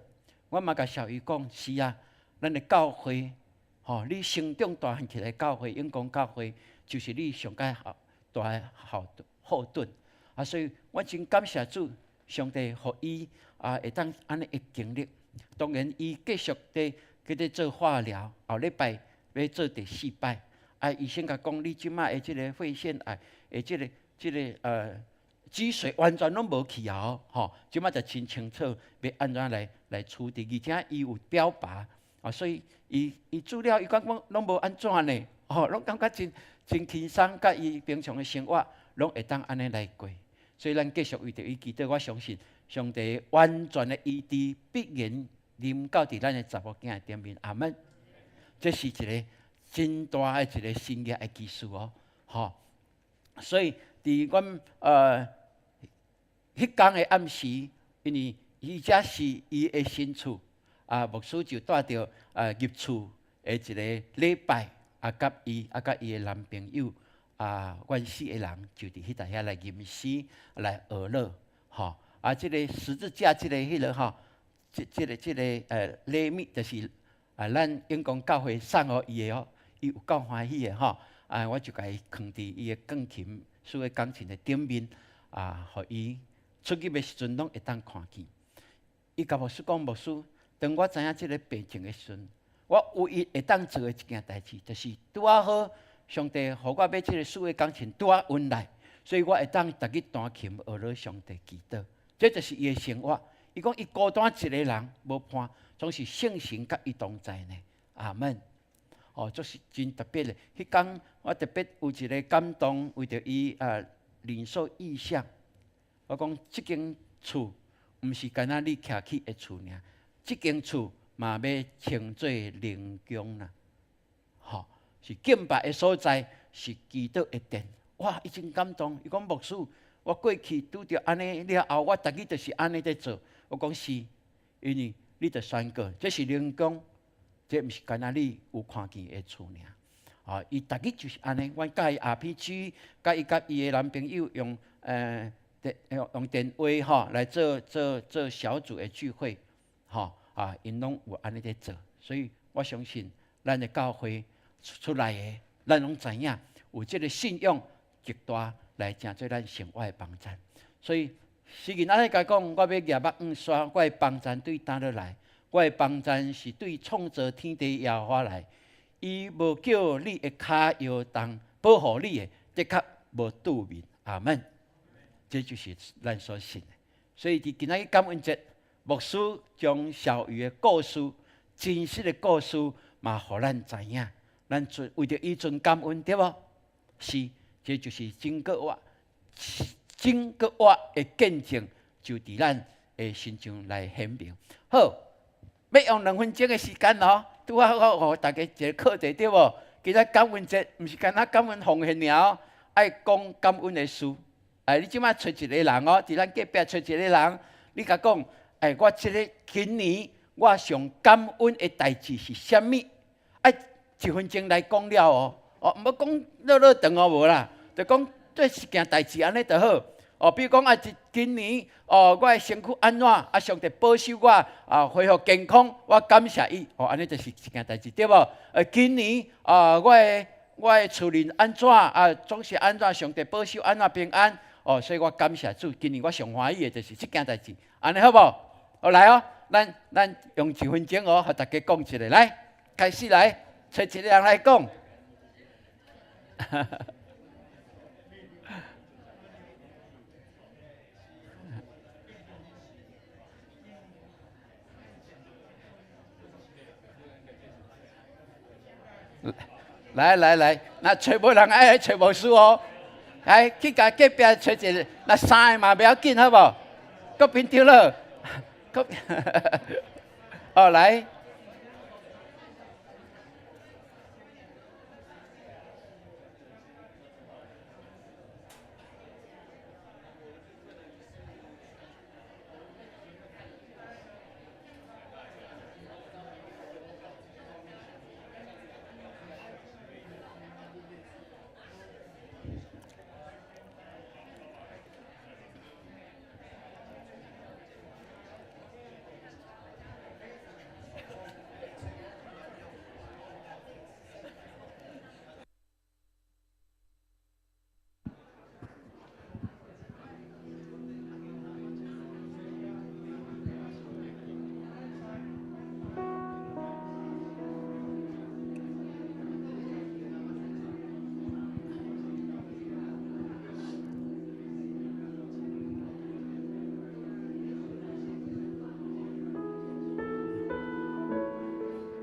我嘛共小魚講，是啊，咱的教會，吼，你成長大漢起來教會，永光教會，就是你上蓋好大的後盾。啊，所以我真感謝主，上帝予伊啊會當按呢的經歷。當然，伊繼續佇去咧做化療，後禮拜欲做第四擺。啊，醫生共講，你這馬的這个肺腺癌的這个積水完全攏無去啊！吼，這馬就真清楚，欲按怎來處置，而且伊有標靶啊，所以伊治療伊感覺攏無按怎呢，吼，攏感覺真輕鬆，佮伊平常的生活攏會當按呢來過。所以咱繼續為著伊祈禱，我相信上帝完全的醫治必然臨到佇咱的查某囝的頂面。阿門。這是一个真大的一个神蹟的奇事哦，吼！所以佇阮彼工的暗時，因為伊遮是伊的新厝，啊，牧師就帶著入厝的一个禮拜，啊，佮伊啊，佮伊的男朋友啊，阮四个人就佇彼搭遐來吟詩來學樂，吼！啊，這个十字架，這个彼个吼，這個禮物就是啊，咱永光教會送予伊的哦，伊有夠歡喜的吼，啊，我就共伊囥佇伊的鋼琴，數位鋼琴的頂面，啊，予伊出入的時陣攏會當看見。伊共牧師講，牧師，當我知影這个病情的時陣，我唯一會當做的一件代誌，就是拄仔好，上帝予我買這个數位鋼琴拄仔運來，所以我會當逐日彈琴學樂上帝祈禱，這就是伊的生活。伊講伊孤單一个人無伴，總是聖神佮伊同在呢。阿門。哦，這是真特別的。彼工我特別有一个感動，為著伊啊領受異象。我講這間厝毋是干焦你徛起的厝爾，這間厝嘛欲稱做靈宮啦，吼，是敬拜的所在，是祈禱的殿。哇！伊真感動，伊講牧師，我過去拄著按呢了後，我逐日就是按呢佇做。我講是，因為你著宣告，這是靈宮，這毋是干焦你有看見的厝爾。啊，伊逐日就是按呢，阮佮伊 RPG，佮伊佮伊的男朋友用電用電話吼來做做做小組的聚會，吼啊，𪜶攏有按呢佇做，所以我相信咱的教會出來的，咱攏知影有這个信仰極大來成做咱生活的幫贊。所以詩人按呢共講，我欲舉目向山，我的幫贊對佗落來？我的幫贊是對創造天地耶和華來。伊無叫你的跤搖動，保護你的，的確無拄面。阿門。這就是咱所信的。所以佇今仔日感恩節，牧師將小魚的故事、真實的故事，嘛，予咱知影。咱存為著伊存感恩，對無？是，這就是真閣活、真閣活的見證，就佇咱的身上來顯明。好，欲用2分鐘的時間哦，拄仔好，予大家一个課題，對無？今仔感恩節，毋是干焦感恩奉獻爾哦，愛講感恩的事。哎，你這擺揣一个人哦，佇咱隔壁揣一个人，你共講，哎，我這个今年我上感恩的代誌是啥物？愛1分鐘來講了哦，哦，毋好講落落長哦，無啦，就講這一件代誌按呢就好。哦，比如講啊，今年哦，我的身軀按怎？啊，上帝保守我啊，恢復健康，我感謝伊。哦，按呢就是一件代誌，對無？今年啊，我的厝裡按怎？啊，總是按怎？上帝保守按怎平安？哦，所以我感謝主，今年我上歡喜的就是這件代誌，按呢好無？好來哦，咱用1分鐘哦，予大家講一下，來，開始來，揣一个人來講。來來來，若揣無人愛來揣牧師哦。來去共隔壁揣一个，若三个嘛袂要緊，好無？國平長老，國哦來。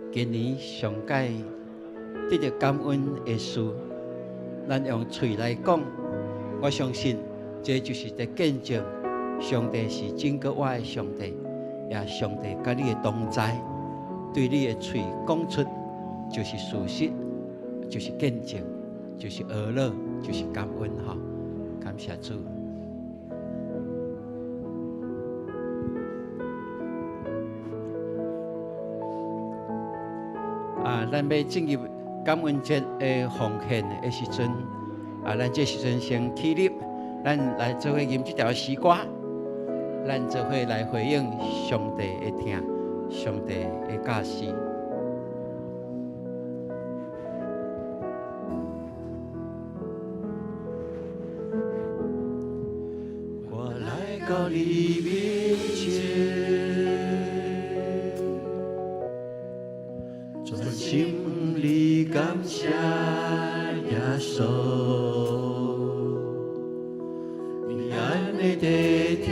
今年上屆得著感恩的事，咱用喙來講，我相信這就是佇見證上帝是真閣活的上帝，也上帝佮你的同在，對你的喙講出就是事實，就是見證，就是呵咾，就是感恩吼。感謝主。啊，咱欲進入感恩節的奉獻的時陣，啊，咱這時陣先起立，咱來做伙吟這條詩歌，咱做伙來回應上帝的疼，上帝的教示。我來到你面前，專心裡感謝耶穌，你按呢在聽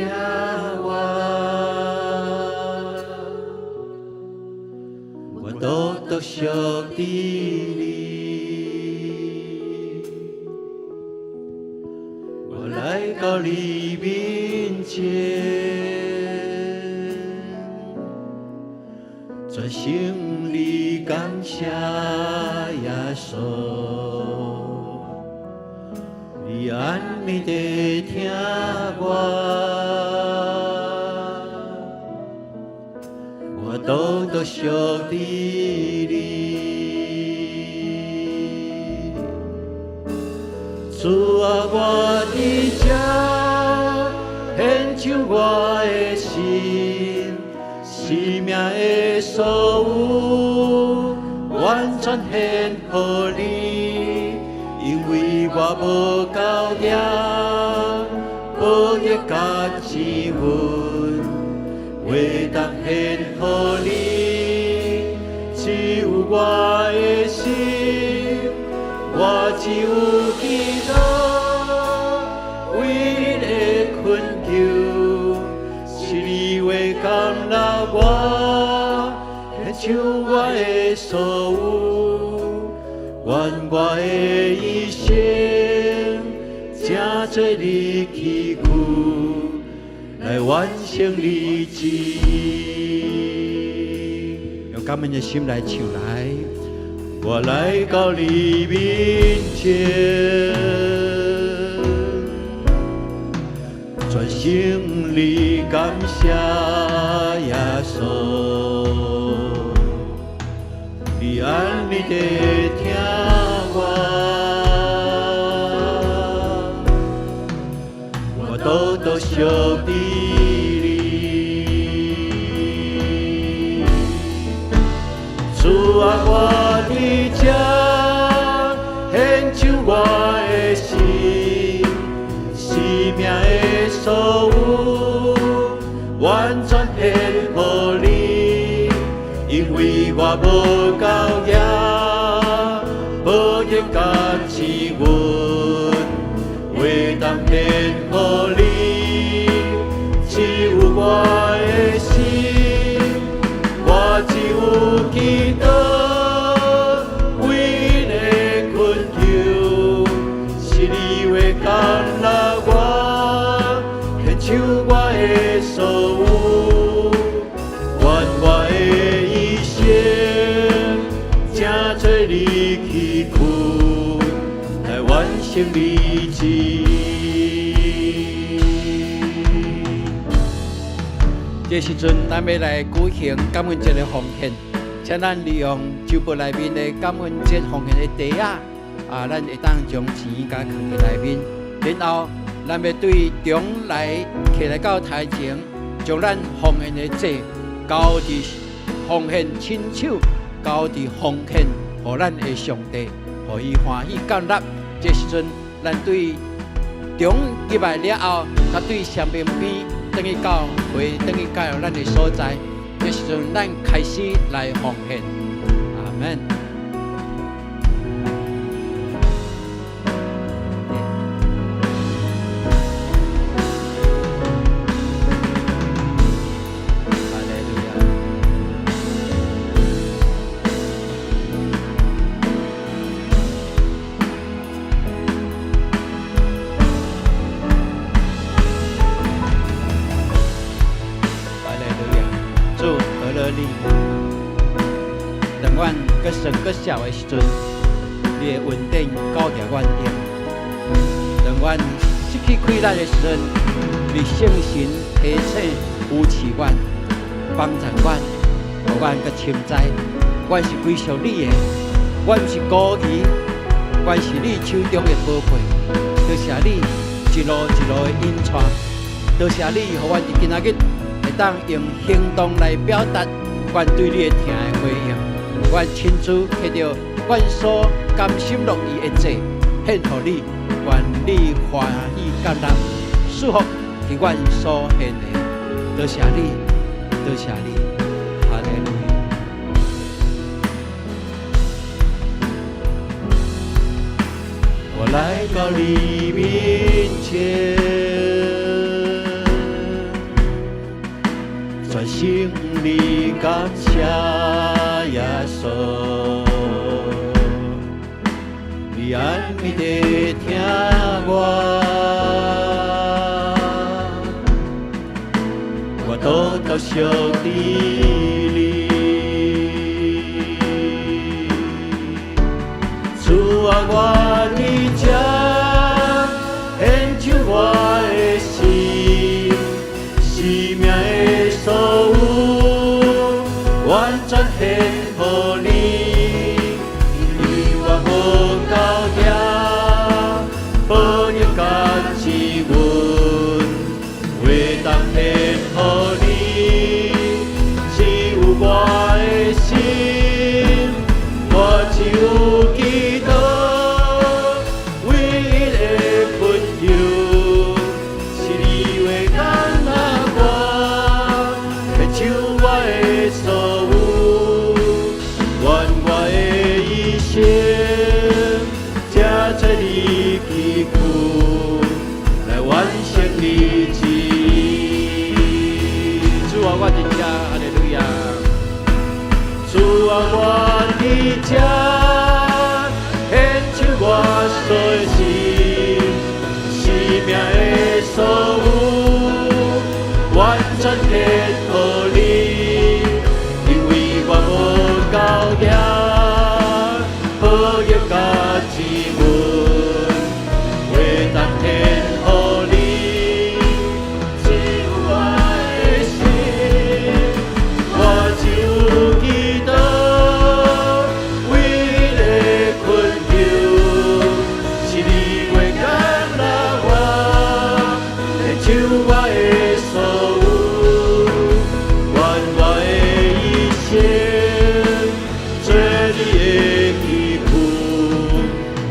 我，我多多都屬佇你。我來到你面前，專心地感謝耶穌，你按暝在聽我，我都都屬佇你。主啊，我佇這獻上我的心，生命的所有，完全獻予你，因為我無夠額，無義佮錢銀，會當獻予你，只有我的心，我只有祈禱，唯一的懇求，是你話降納我，獻上我的所有，願我的一生，成做你器具，來完成你旨意。用感恩的心來唱來，我來到你面前，專心地感謝耶穌，你按暝在聽我，我都都屬佇你。主啊，我佇這獻上我的心，生命的所有，完全獻予你，因為我無夠額，無義佮錢銀，會當獻予你，只有我的心，我只有祈禱，唯一的懇求，是你話降納我，獻上我的所有，願我的一生，成做你器具，來完成你旨意。這時陣，咱欲來舉行感恩節的奉獻，請咱利用周報內面的感恩節奉獻的袋仔，啊，咱會當將錢共囥佇內面。然後，咱欲對中來徛來到台前，將咱奉獻的祭交佇奉獻親手，交佇奉獻予咱的上帝，予伊歡喜接納。這時陣，咱對中入來了後，才對雙邊邊轉去教會，轉去到咱的所在。這時陣，咱開始來奉獻。阿門。哈利路亞。哈利路亞，主得了你。當阮閣酸閣澀的時陣，你的恩典夠予阮用；當阮失去氣力的時陣，你聖神提醒扶持阮，幫助阮，予阮閣深知，阮是歸屬你的，阮毋是孤兒，阮是你手中的寶貝。多謝你一路一路的引帶，多謝你，予阮佇今仔日會當用行動來表達阮對你的疼的回應。阮親自摕著阮所甘心樂意的祭獻予你，願你歡喜接納，祝福佇阮所獻的。多謝你，多謝你，哈利路亞。我來到你面前，專心地感謝耶穌，訴，你暗暝在聽我，我都投屬佇你。主啊，我佇這，獻上我的心，生命的所有，完全獻予你。因為我無夠業，保佑佮指阮，會當獻予你，只有我的心，我只有基督唯一的困求，是你話敢若我，獻上我的所有，願我的一生，成做你器具，來完成你旨意。主啊，我佇這，哈利路亞。主啊，我佇這，獻上我所有心，生命的所有，完全獻予你。因為我無夠業，保佑佮指阮，會當獻予你，只有我的心，我只有基督唯一的困求，是你話敢若我，獻上我的所有，願我的一生，做你的器具，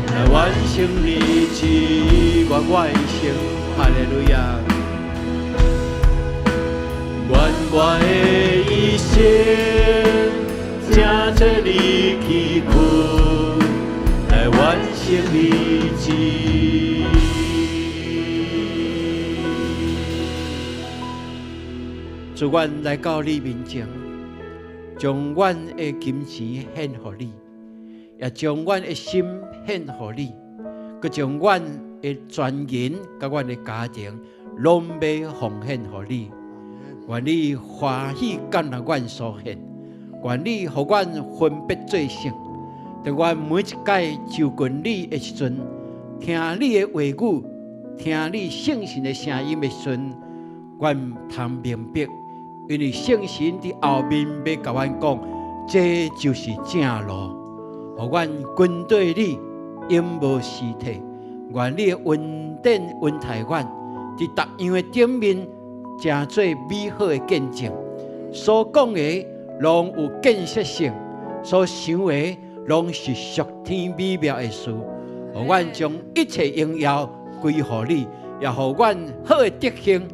來完成你旨意，願我的一生，哈利路亞。願我的一生，成做你器具，來完成你旨意。主，阮來到你面前，將阮的金錢獻予你，也將阮的心獻予你，閣將阮的全人佮阮的家庭，攏欲奉獻予你。願你歡喜接納阮所獻，願你予阮分別做聖。當阮每一擺就近你的時陣，聽你的話語，聽你聖神的聲音的時陣，阮通明白，因為聖神佇後面欲共阮講，這就是正路，予阮跟綴你，永無辭退。願你的恩典恩待阮，佇逐樣的頂面，成做美好的見證。所講的攏有建設性，所想的攏是屬天美妙的事。予阮將一切榮耀歸予你，也予阮好的德行，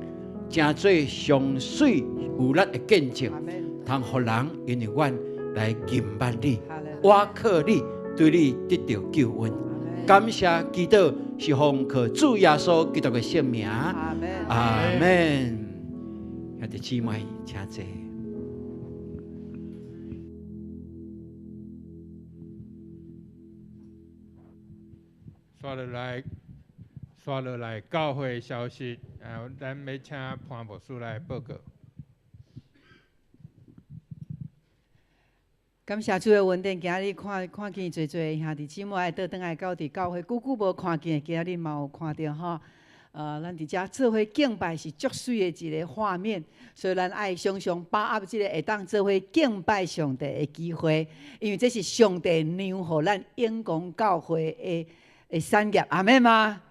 成做上媠有力的見證，通予人因為阮來認捌你、倚靠你，對你得著救恩。感謝祈禱是奉靠主耶穌基督的聖名。阿門。兄弟姊妹，請坐。煞落來，煞落來，教會消息，咱欲請潘牧師來報告。感謝主的恩典，今日看看見濟濟兄弟姊妹愛倒轉來到佇教會，久久無看見，今日嘛有看著吼。咱佇遮做伙敬拜是足媠的一個畫面，所以咱愛常常把握這個會當做伙敬拜上帝的機會，因為這是上帝讓予咱永光教會的的產業，阿們嗎？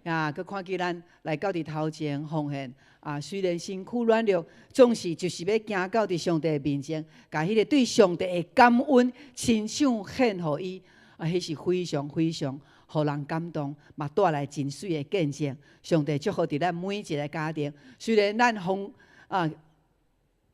啊，閣看見咱來到佇頭前奉獻，啊，雖然身軀軟弱，總是就是欲行到佇上帝面前，共彼個對上帝的感恩親手獻予伊，啊，彼是非常非常予人感動，嘛帶來真媠的見證。上帝祝福佇咱每一個家庭，雖然咱方啊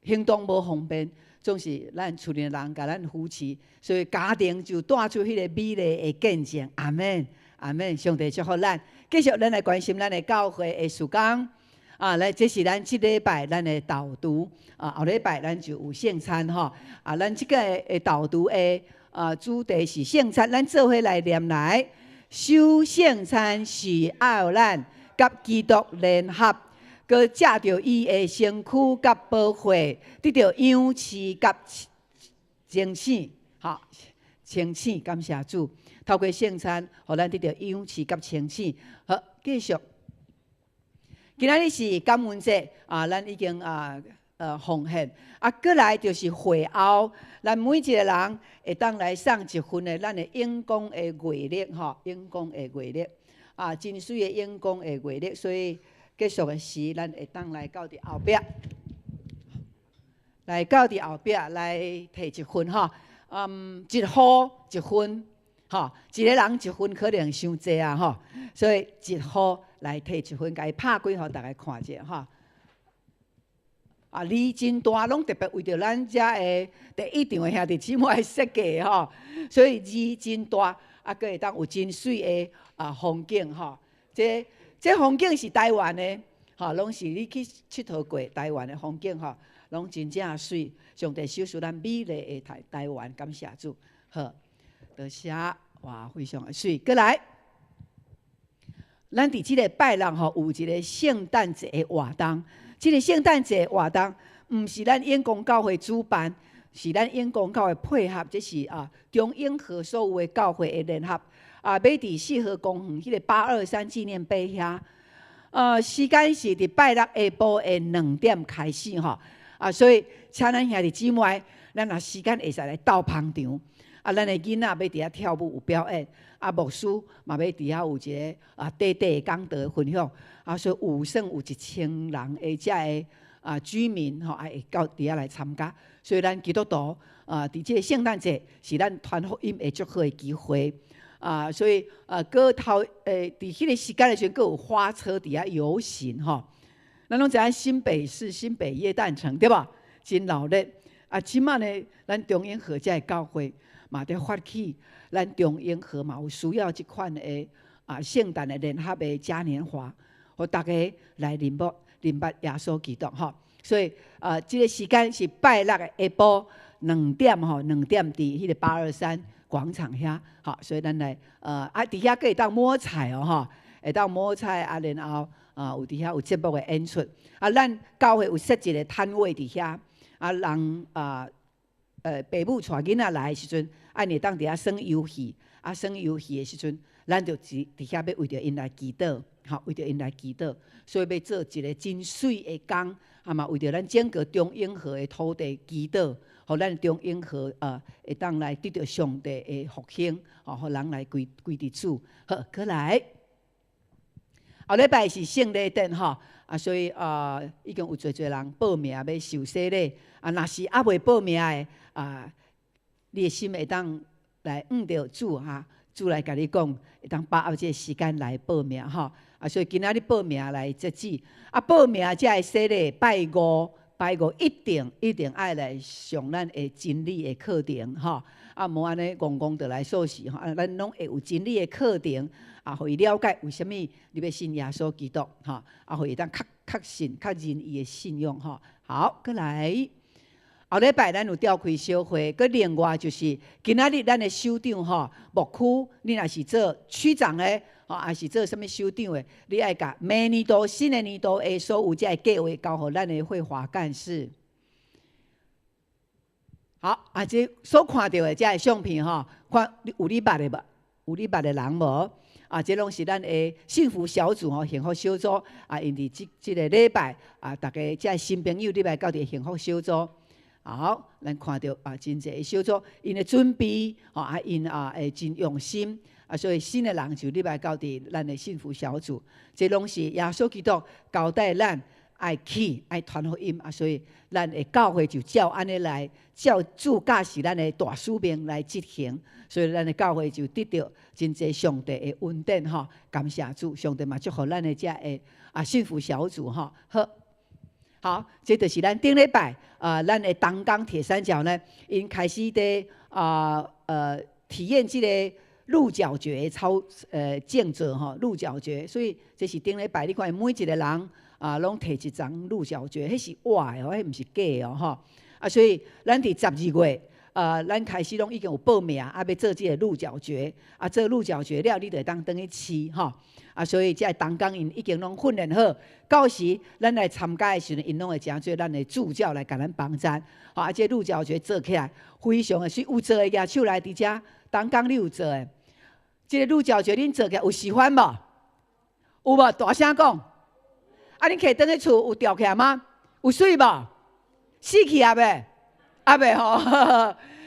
行動無方便，總是咱厝內人共咱扶持，所以家庭就帶出彼個美麗的見證。阿們，阿們，上帝祝福咱。繼續，咱來關心咱的教會的事工。啊，來，這是咱這禮拜咱的導讀啊，後禮拜咱就有聖餐吼。啊，咱這個的導讀的啊主題是聖餐，咱做伙來念來。守聖餐是愛咱佮基督聯合，閣藉著伊的身軀佮寶血，得著養飼佮清醒，好，清醒，感謝主。透過聖餐，予咱得著養飼佮清醒。好，繼續。今仔日是感恩節啊，咱已經啊奉獻啊，閣來就是會後，咱每一個人會當來送一份的咱的熒光的月曆吼，熒光的月曆啊，真媠的熒光的月曆，所以結束的時，咱會當來到佇後壁，來到佇後壁來提一份吼，一戶一份，吼，一個人一份可能傷濟啊吼，所以一戶來提一份，共伊拍開，予逐家看者吼。啊，字真大，攏特別為著咱遮的第一場的兄弟姊妹設計吼，所以字真大，啊，閣會當有真媠的啊風景吼。這風景是台灣的，吼，攏是你去𨑨迌過台灣的風景吼，攏真正媠。上帝賞賜咱美麗的台灣，感謝主。好，多謝，哇，非常的媠。閣來，咱佇這個拜六吼有一個聖誕節的活動。這個聖誕節活動，毋是咱永光教會主辦，是咱永光教會配合，這是啊中永和所有的教會的聯合啊，欲佇四和公園彼個823紀念碑遐，時間是佇拜六下晡的2點開始吼，啊，所以請咱兄弟姊妹，咱若時間會使來鬥捧場，啊，咱的囡仔欲佇遐跳舞有表演，啊，牧師嘛欲佇遐有一個啊短短的講道分享。啊，所以有算有1000人的遮个啊居民吼，啊會到佇遐來參加。所以咱基督徒啊，佇這個聖誕節是咱傳福音的足好的機會。啊，所以啊，閣頭佇彼個時間的時陣，閣有花車佇遐遊行吼。咱攏知影新北市新北耶誕城對無？真鬧熱。啊，這馬呢，咱中永和遮个教會嘛佇發起，咱中永和嘛有需要這款的啊聖誕的聯合的嘉年華。予逐家來認捌耶穌基督吼，所以啊，這個時間是拜六的下晡兩點吼，兩點佇彼個823廣場遐，好，所以咱來啊，佇遐閣會當摸彩哦吼，會當摸彩啊，然後啊有佇遐有節目的演出，啊，咱教會有設一個攤位佇遐，啊，人啊，爸母帶囡仔來的時陣，啊，會當佇遐耍遊戲，啊，耍遊戲的時陣，咱就佇遐欲為著𪜶來祈禱。吼，為著𪜶來祈禱，所以欲做一個真媠的工，啊嘛為著咱整個中永和的土地祈禱，予咱中永和啊會當來得著上帝的復興，吼，予人來歸佇主。好，閣來，後禮拜是聖禮典吼，啊，所以啊已經有濟濟人報名欲受洗禮，啊，若是猶未報名的啊，你的心會當來向著主哈，主來共你講，會當把握這個時間來報名吼。啊，所以今仔日報名來截止，啊，報名這个洗禮拜五，拜五一定一定愛來上咱的真理的課程吼。啊，無按呢戇戇就來受洗吼，啊，咱攏會有真理的課程，啊，予伊了解為啥物你欲信耶穌基督吼，啊，予伊當較確信、確認伊的信仰吼。好，閣來。後禮拜咱有召開小會，閣另外就是今仔日咱的首長吼，牧區，你若是做區長的，吼，抑是做啥物首長的，你愛共明年度、新的年度的所有這个計劃交予咱的會華幹事。好，啊，這所看著的這个相片吼，看有你捌的無？有你捌的人無？啊，這攏是咱的幸福小組吼，幸福小組啊，𪜶佇這這个禮拜啊，逐家這个新朋友入來到佇幸福小組。好，咱看著啊，真濟小組，𪜶的準備，吼啊，𪜶啊會真用心，啊，所以新的人就入來到佇咱的幸福小組，這攏是耶穌基督交代咱愛去愛傳福音啊，所以咱的教會就照按呢來，照主教示咱的大使命來執行，所以咱的教會就得著真濟上帝的恩典吼，感謝主，上帝嘛祝福咱的這个啊幸福小組吼，好。好，這就是咱頂禮拜啊，咱的東港鐵三角呢，𪜶開始佇啊體驗這个鹿角蕨操靜坐吼，鹿角蕨，所以這是頂禮拜，你看每一個人啊，攏提一張鹿角蕨，彼是活的哦，彼毋是假的哦，吼。啊，所以咱佇12月，咱開始攏已經有報名，啊，欲做這个鹿角蕨，啊，做鹿角蕨了，你就會當轉去試吼。啊，所以這个同工𪜶已經攏訓練好，到時咱來參加的時陣，𪜶攏會誠做咱的助教來共咱幫贊。吼，啊，這鹿角蕨做起來非常的媠，有做的舉手來佇遮，同工你有做的，這个鹿角蕨恁做起來有喜歡無？有無？大聲講。啊，恁提轉去厝有吊起來嗎？有媠無？死去啊未？啊未吼，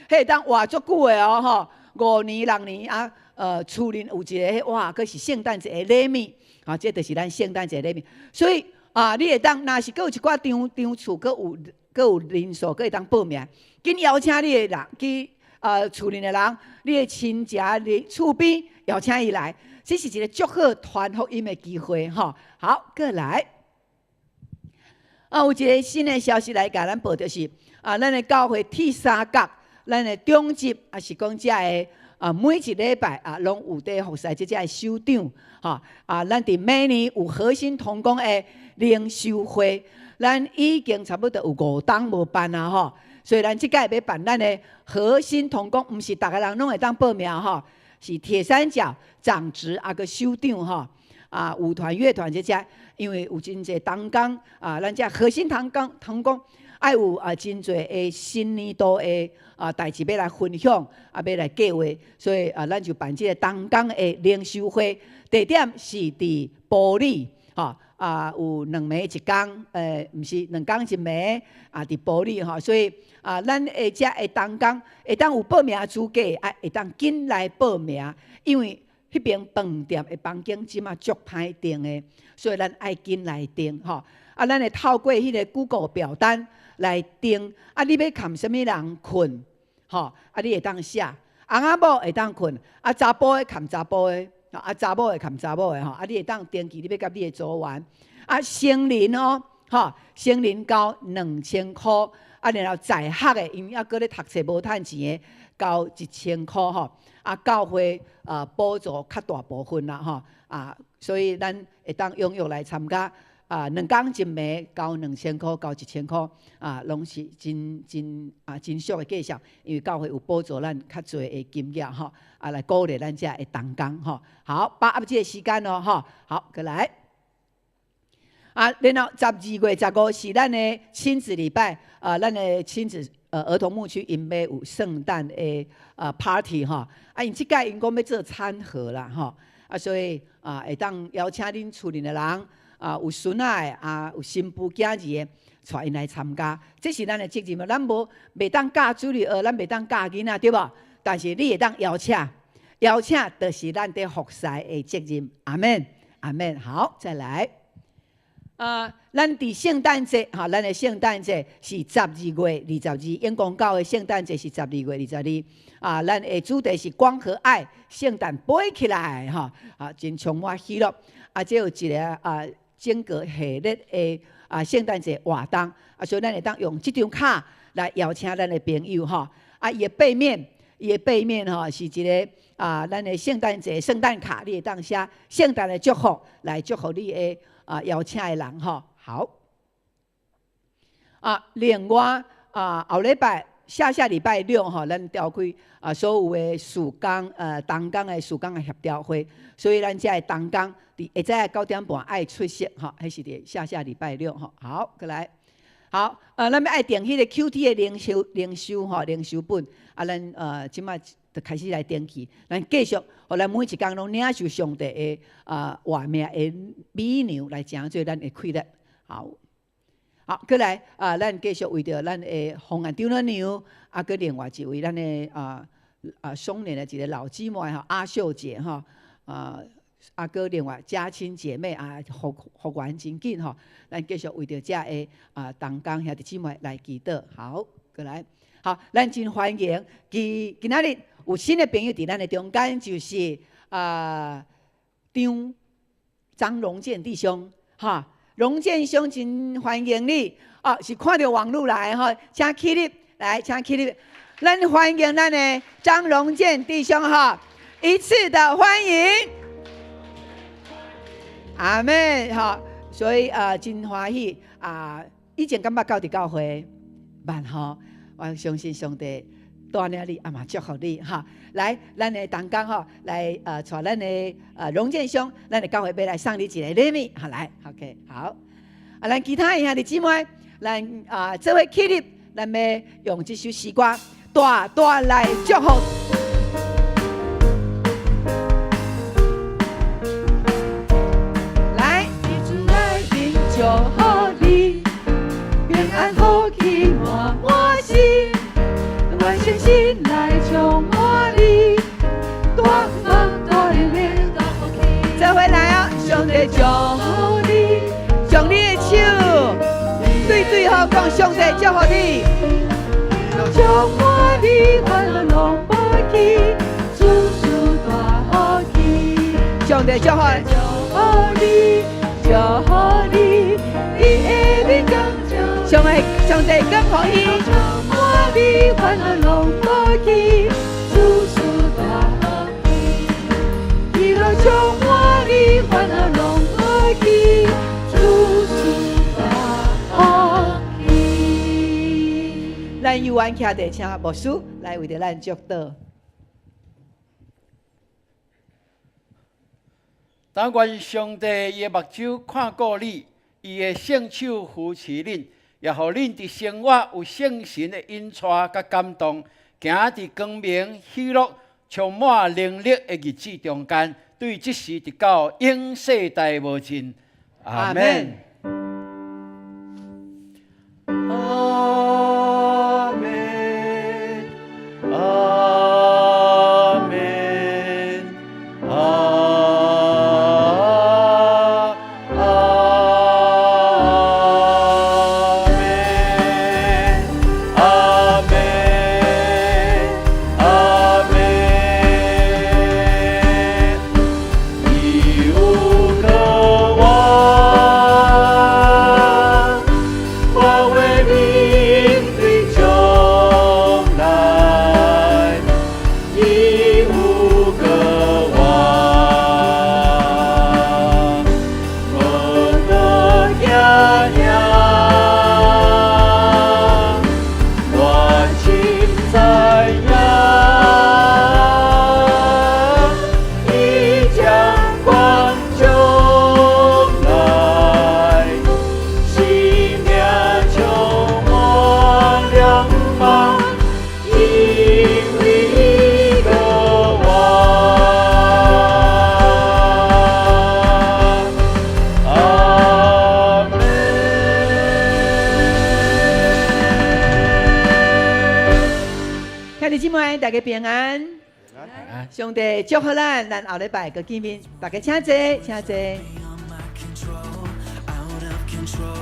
彼會當活足久的哦吼，5年6年啊，厝裡有一个哇，閣是聖誕節的禮物，啊，這就是咱聖誕節禮物。所以啊，你會當若是閣有一寡張張厝，閣有人數，閣會當報名，緊邀請你的人去厝裡的人，你的親戚、你厝邊邀請伊來，這是一个足好傳福音的機會吼。好，過來。啊，有一个新的消息來共咱報，就是啊，咱的教會鐵三角，咱的長執，抑是講遮的啊，每一禮拜啊，攏有佇服侍這遮的首長，吼啊，咱佇每年有核心同工的靈修會，咱已經差不多有5冬無辦啊，吼，所以咱這擺欲辦咱的核心同工，毋是逐个人攏會當報名吼，是鐵三角長執啊閣首長吼。啊，舞團、樂團這遮，因為有真濟同工啊，咱遮核心同工同工愛有啊真濟的新年度的啊代誌欲來分享，啊欲來計劃，所以啊，咱就辦這个同工的靈修會，地點是佇埔里，吼啊有2暝一工，毋是2工一暝啊，佇埔里吼，所以啊，咱的遮的同工會當有報名資格，啊會當緊來報名，因為彼爿飯店的房間這馬足歹訂的，所以咱愛緊來訂吼。啊，咱會透過彼個 Google 表單來訂。啊，你欲含啥物人睏？吼，啊，你會當寫，翁仔某會當睏，啊，查埔的含查埔的，啊，查某的含查某的吼。啊，你會當登記你欲佮你的組員。啊，成人哦，吼，成人交2000箍，啊，然後在學的，𪜶猶閣咧讀冊無趁錢的，交1000箍吼。啊，教會啊補助較大部分啦吼，啊，所以咱會當踴躍來參加啊，2工一暝交2000箍，交1000箍啊，攏是真真啊真俗的價數，因為教會有補助咱較濟的金額吼，啊來鼓勵咱遮的同工吼。好，把握這个時間哦吼，好，過來。啊，然後12月15是咱的親子禮拜啊，咱的親子兒童牧區𪜶欲有聖誕的party 吼，啊，𪜶這擺𪜶講欲做餐盒啦吼，啊，所以啊會當邀請恁厝裡的人啊，有孫仔的啊，有新婦囝兒的，帶𪜶來參加，這是咱的責任。咱無袂當教主日學，咱袂當教囡仔對無？但是你會當邀請，邀請就是咱佇服侍的責任。阿們，阿們，好，再來。啊，咱佇聖誕節，吼，咱的聖誕節是12月22，永光教的聖誕節是十二月二十二。啊，咱的主題是光和愛，聖誕飛起來，吼，啊，真充滿喜樂。啊，這有一个啊，整個系列的啊聖誕節活動，啊，所以咱會當用這張卡來邀請咱的朋友，吼。啊，伊的背面吼是一个啊，咱的聖誕節聖誕卡，你會當寫聖誕的祝福來祝福你的啊，邀請的人吼，好。啊，另外啊，後禮拜下下禮拜六吼，咱召開啊所有的事工同工的事工的協調會，所以咱遮的同工佇下早9點半愛出席吼，彼是佇下下禮拜六吼。好，過來。好，咱欲愛訂彼個 QT 的靈修吼，靈修本，啊，咱這馬就開始來登記，咱繼續，予咱每一工攏領受上帝的啊活命的美糧來成做咱的氣力。好，好，過來啊，咱繼續為著咱的洪安長老娘，啊，閣另外一位咱的松年的一个老姊妹吼，阿秀姐吼，啊。啊，閣另外家親姐妹啊，復原真緊吼，咱繼續為著遮的啊同工兄弟姊妹來祈禱。好，過來，好，咱真歡迎今今仔日有新的朋友佇咱的中間，就是啊張榮建弟兄，哈，榮建兄真歡迎你，哦，是看著網路來吼，請起立，來，請起立，咱歡迎咱的張榮建弟兄哈，一次的歡迎。阿們，好，所以啊，真歡喜啊！以前敢捌到佇教會，捌吼，我相信上帝帶領你，啊嘛祝福你哈。來，咱的同工吼，來帶咱的榮建兄，咱的教會欲來送你一个禮物，好來，OK，好。啊，咱其他的兄弟姊妹，咱啊做伙起立，咱欲用這首詩歌，大大來祝福。來，主來臨祝福你，平安福氣滿滿心，願信心來充滿你，大福大能大福氣。做伙來哦，上帝祝福你，將你的手對對方講，上帝祝福你，充滿你煩惱攏無去，事事大福氣。上帝祝福你，祝福你，伊的面光照，上帝上帝更歡喜，充滿你煩惱攏無去，事事大福氣。喜樂充滿你煩惱攏無去，事事大福氣。咱有緣徛佇，請牧師來為著咱祝禱。但願上帝伊的目睭看顧你，伊的聖手扶持恁，也予恁佇生活有聖神的引帶佮感動，行佇光明、喜樂、充滿能力的日子中間，對這時直到永世代無盡。阿門。阿門。阿門。阿阿門。阿門。阿門。伊有個王，我為你對將來，伊有個王，無過驚驚，我深知影，伊掌管將來，生命充滿兩望，因為伊個王。阿門。兄弟姊妹，大家平安。上帝祝福咱，咱後禮拜閣見面。大家請坐，請坐。 Beyond my control, out of control.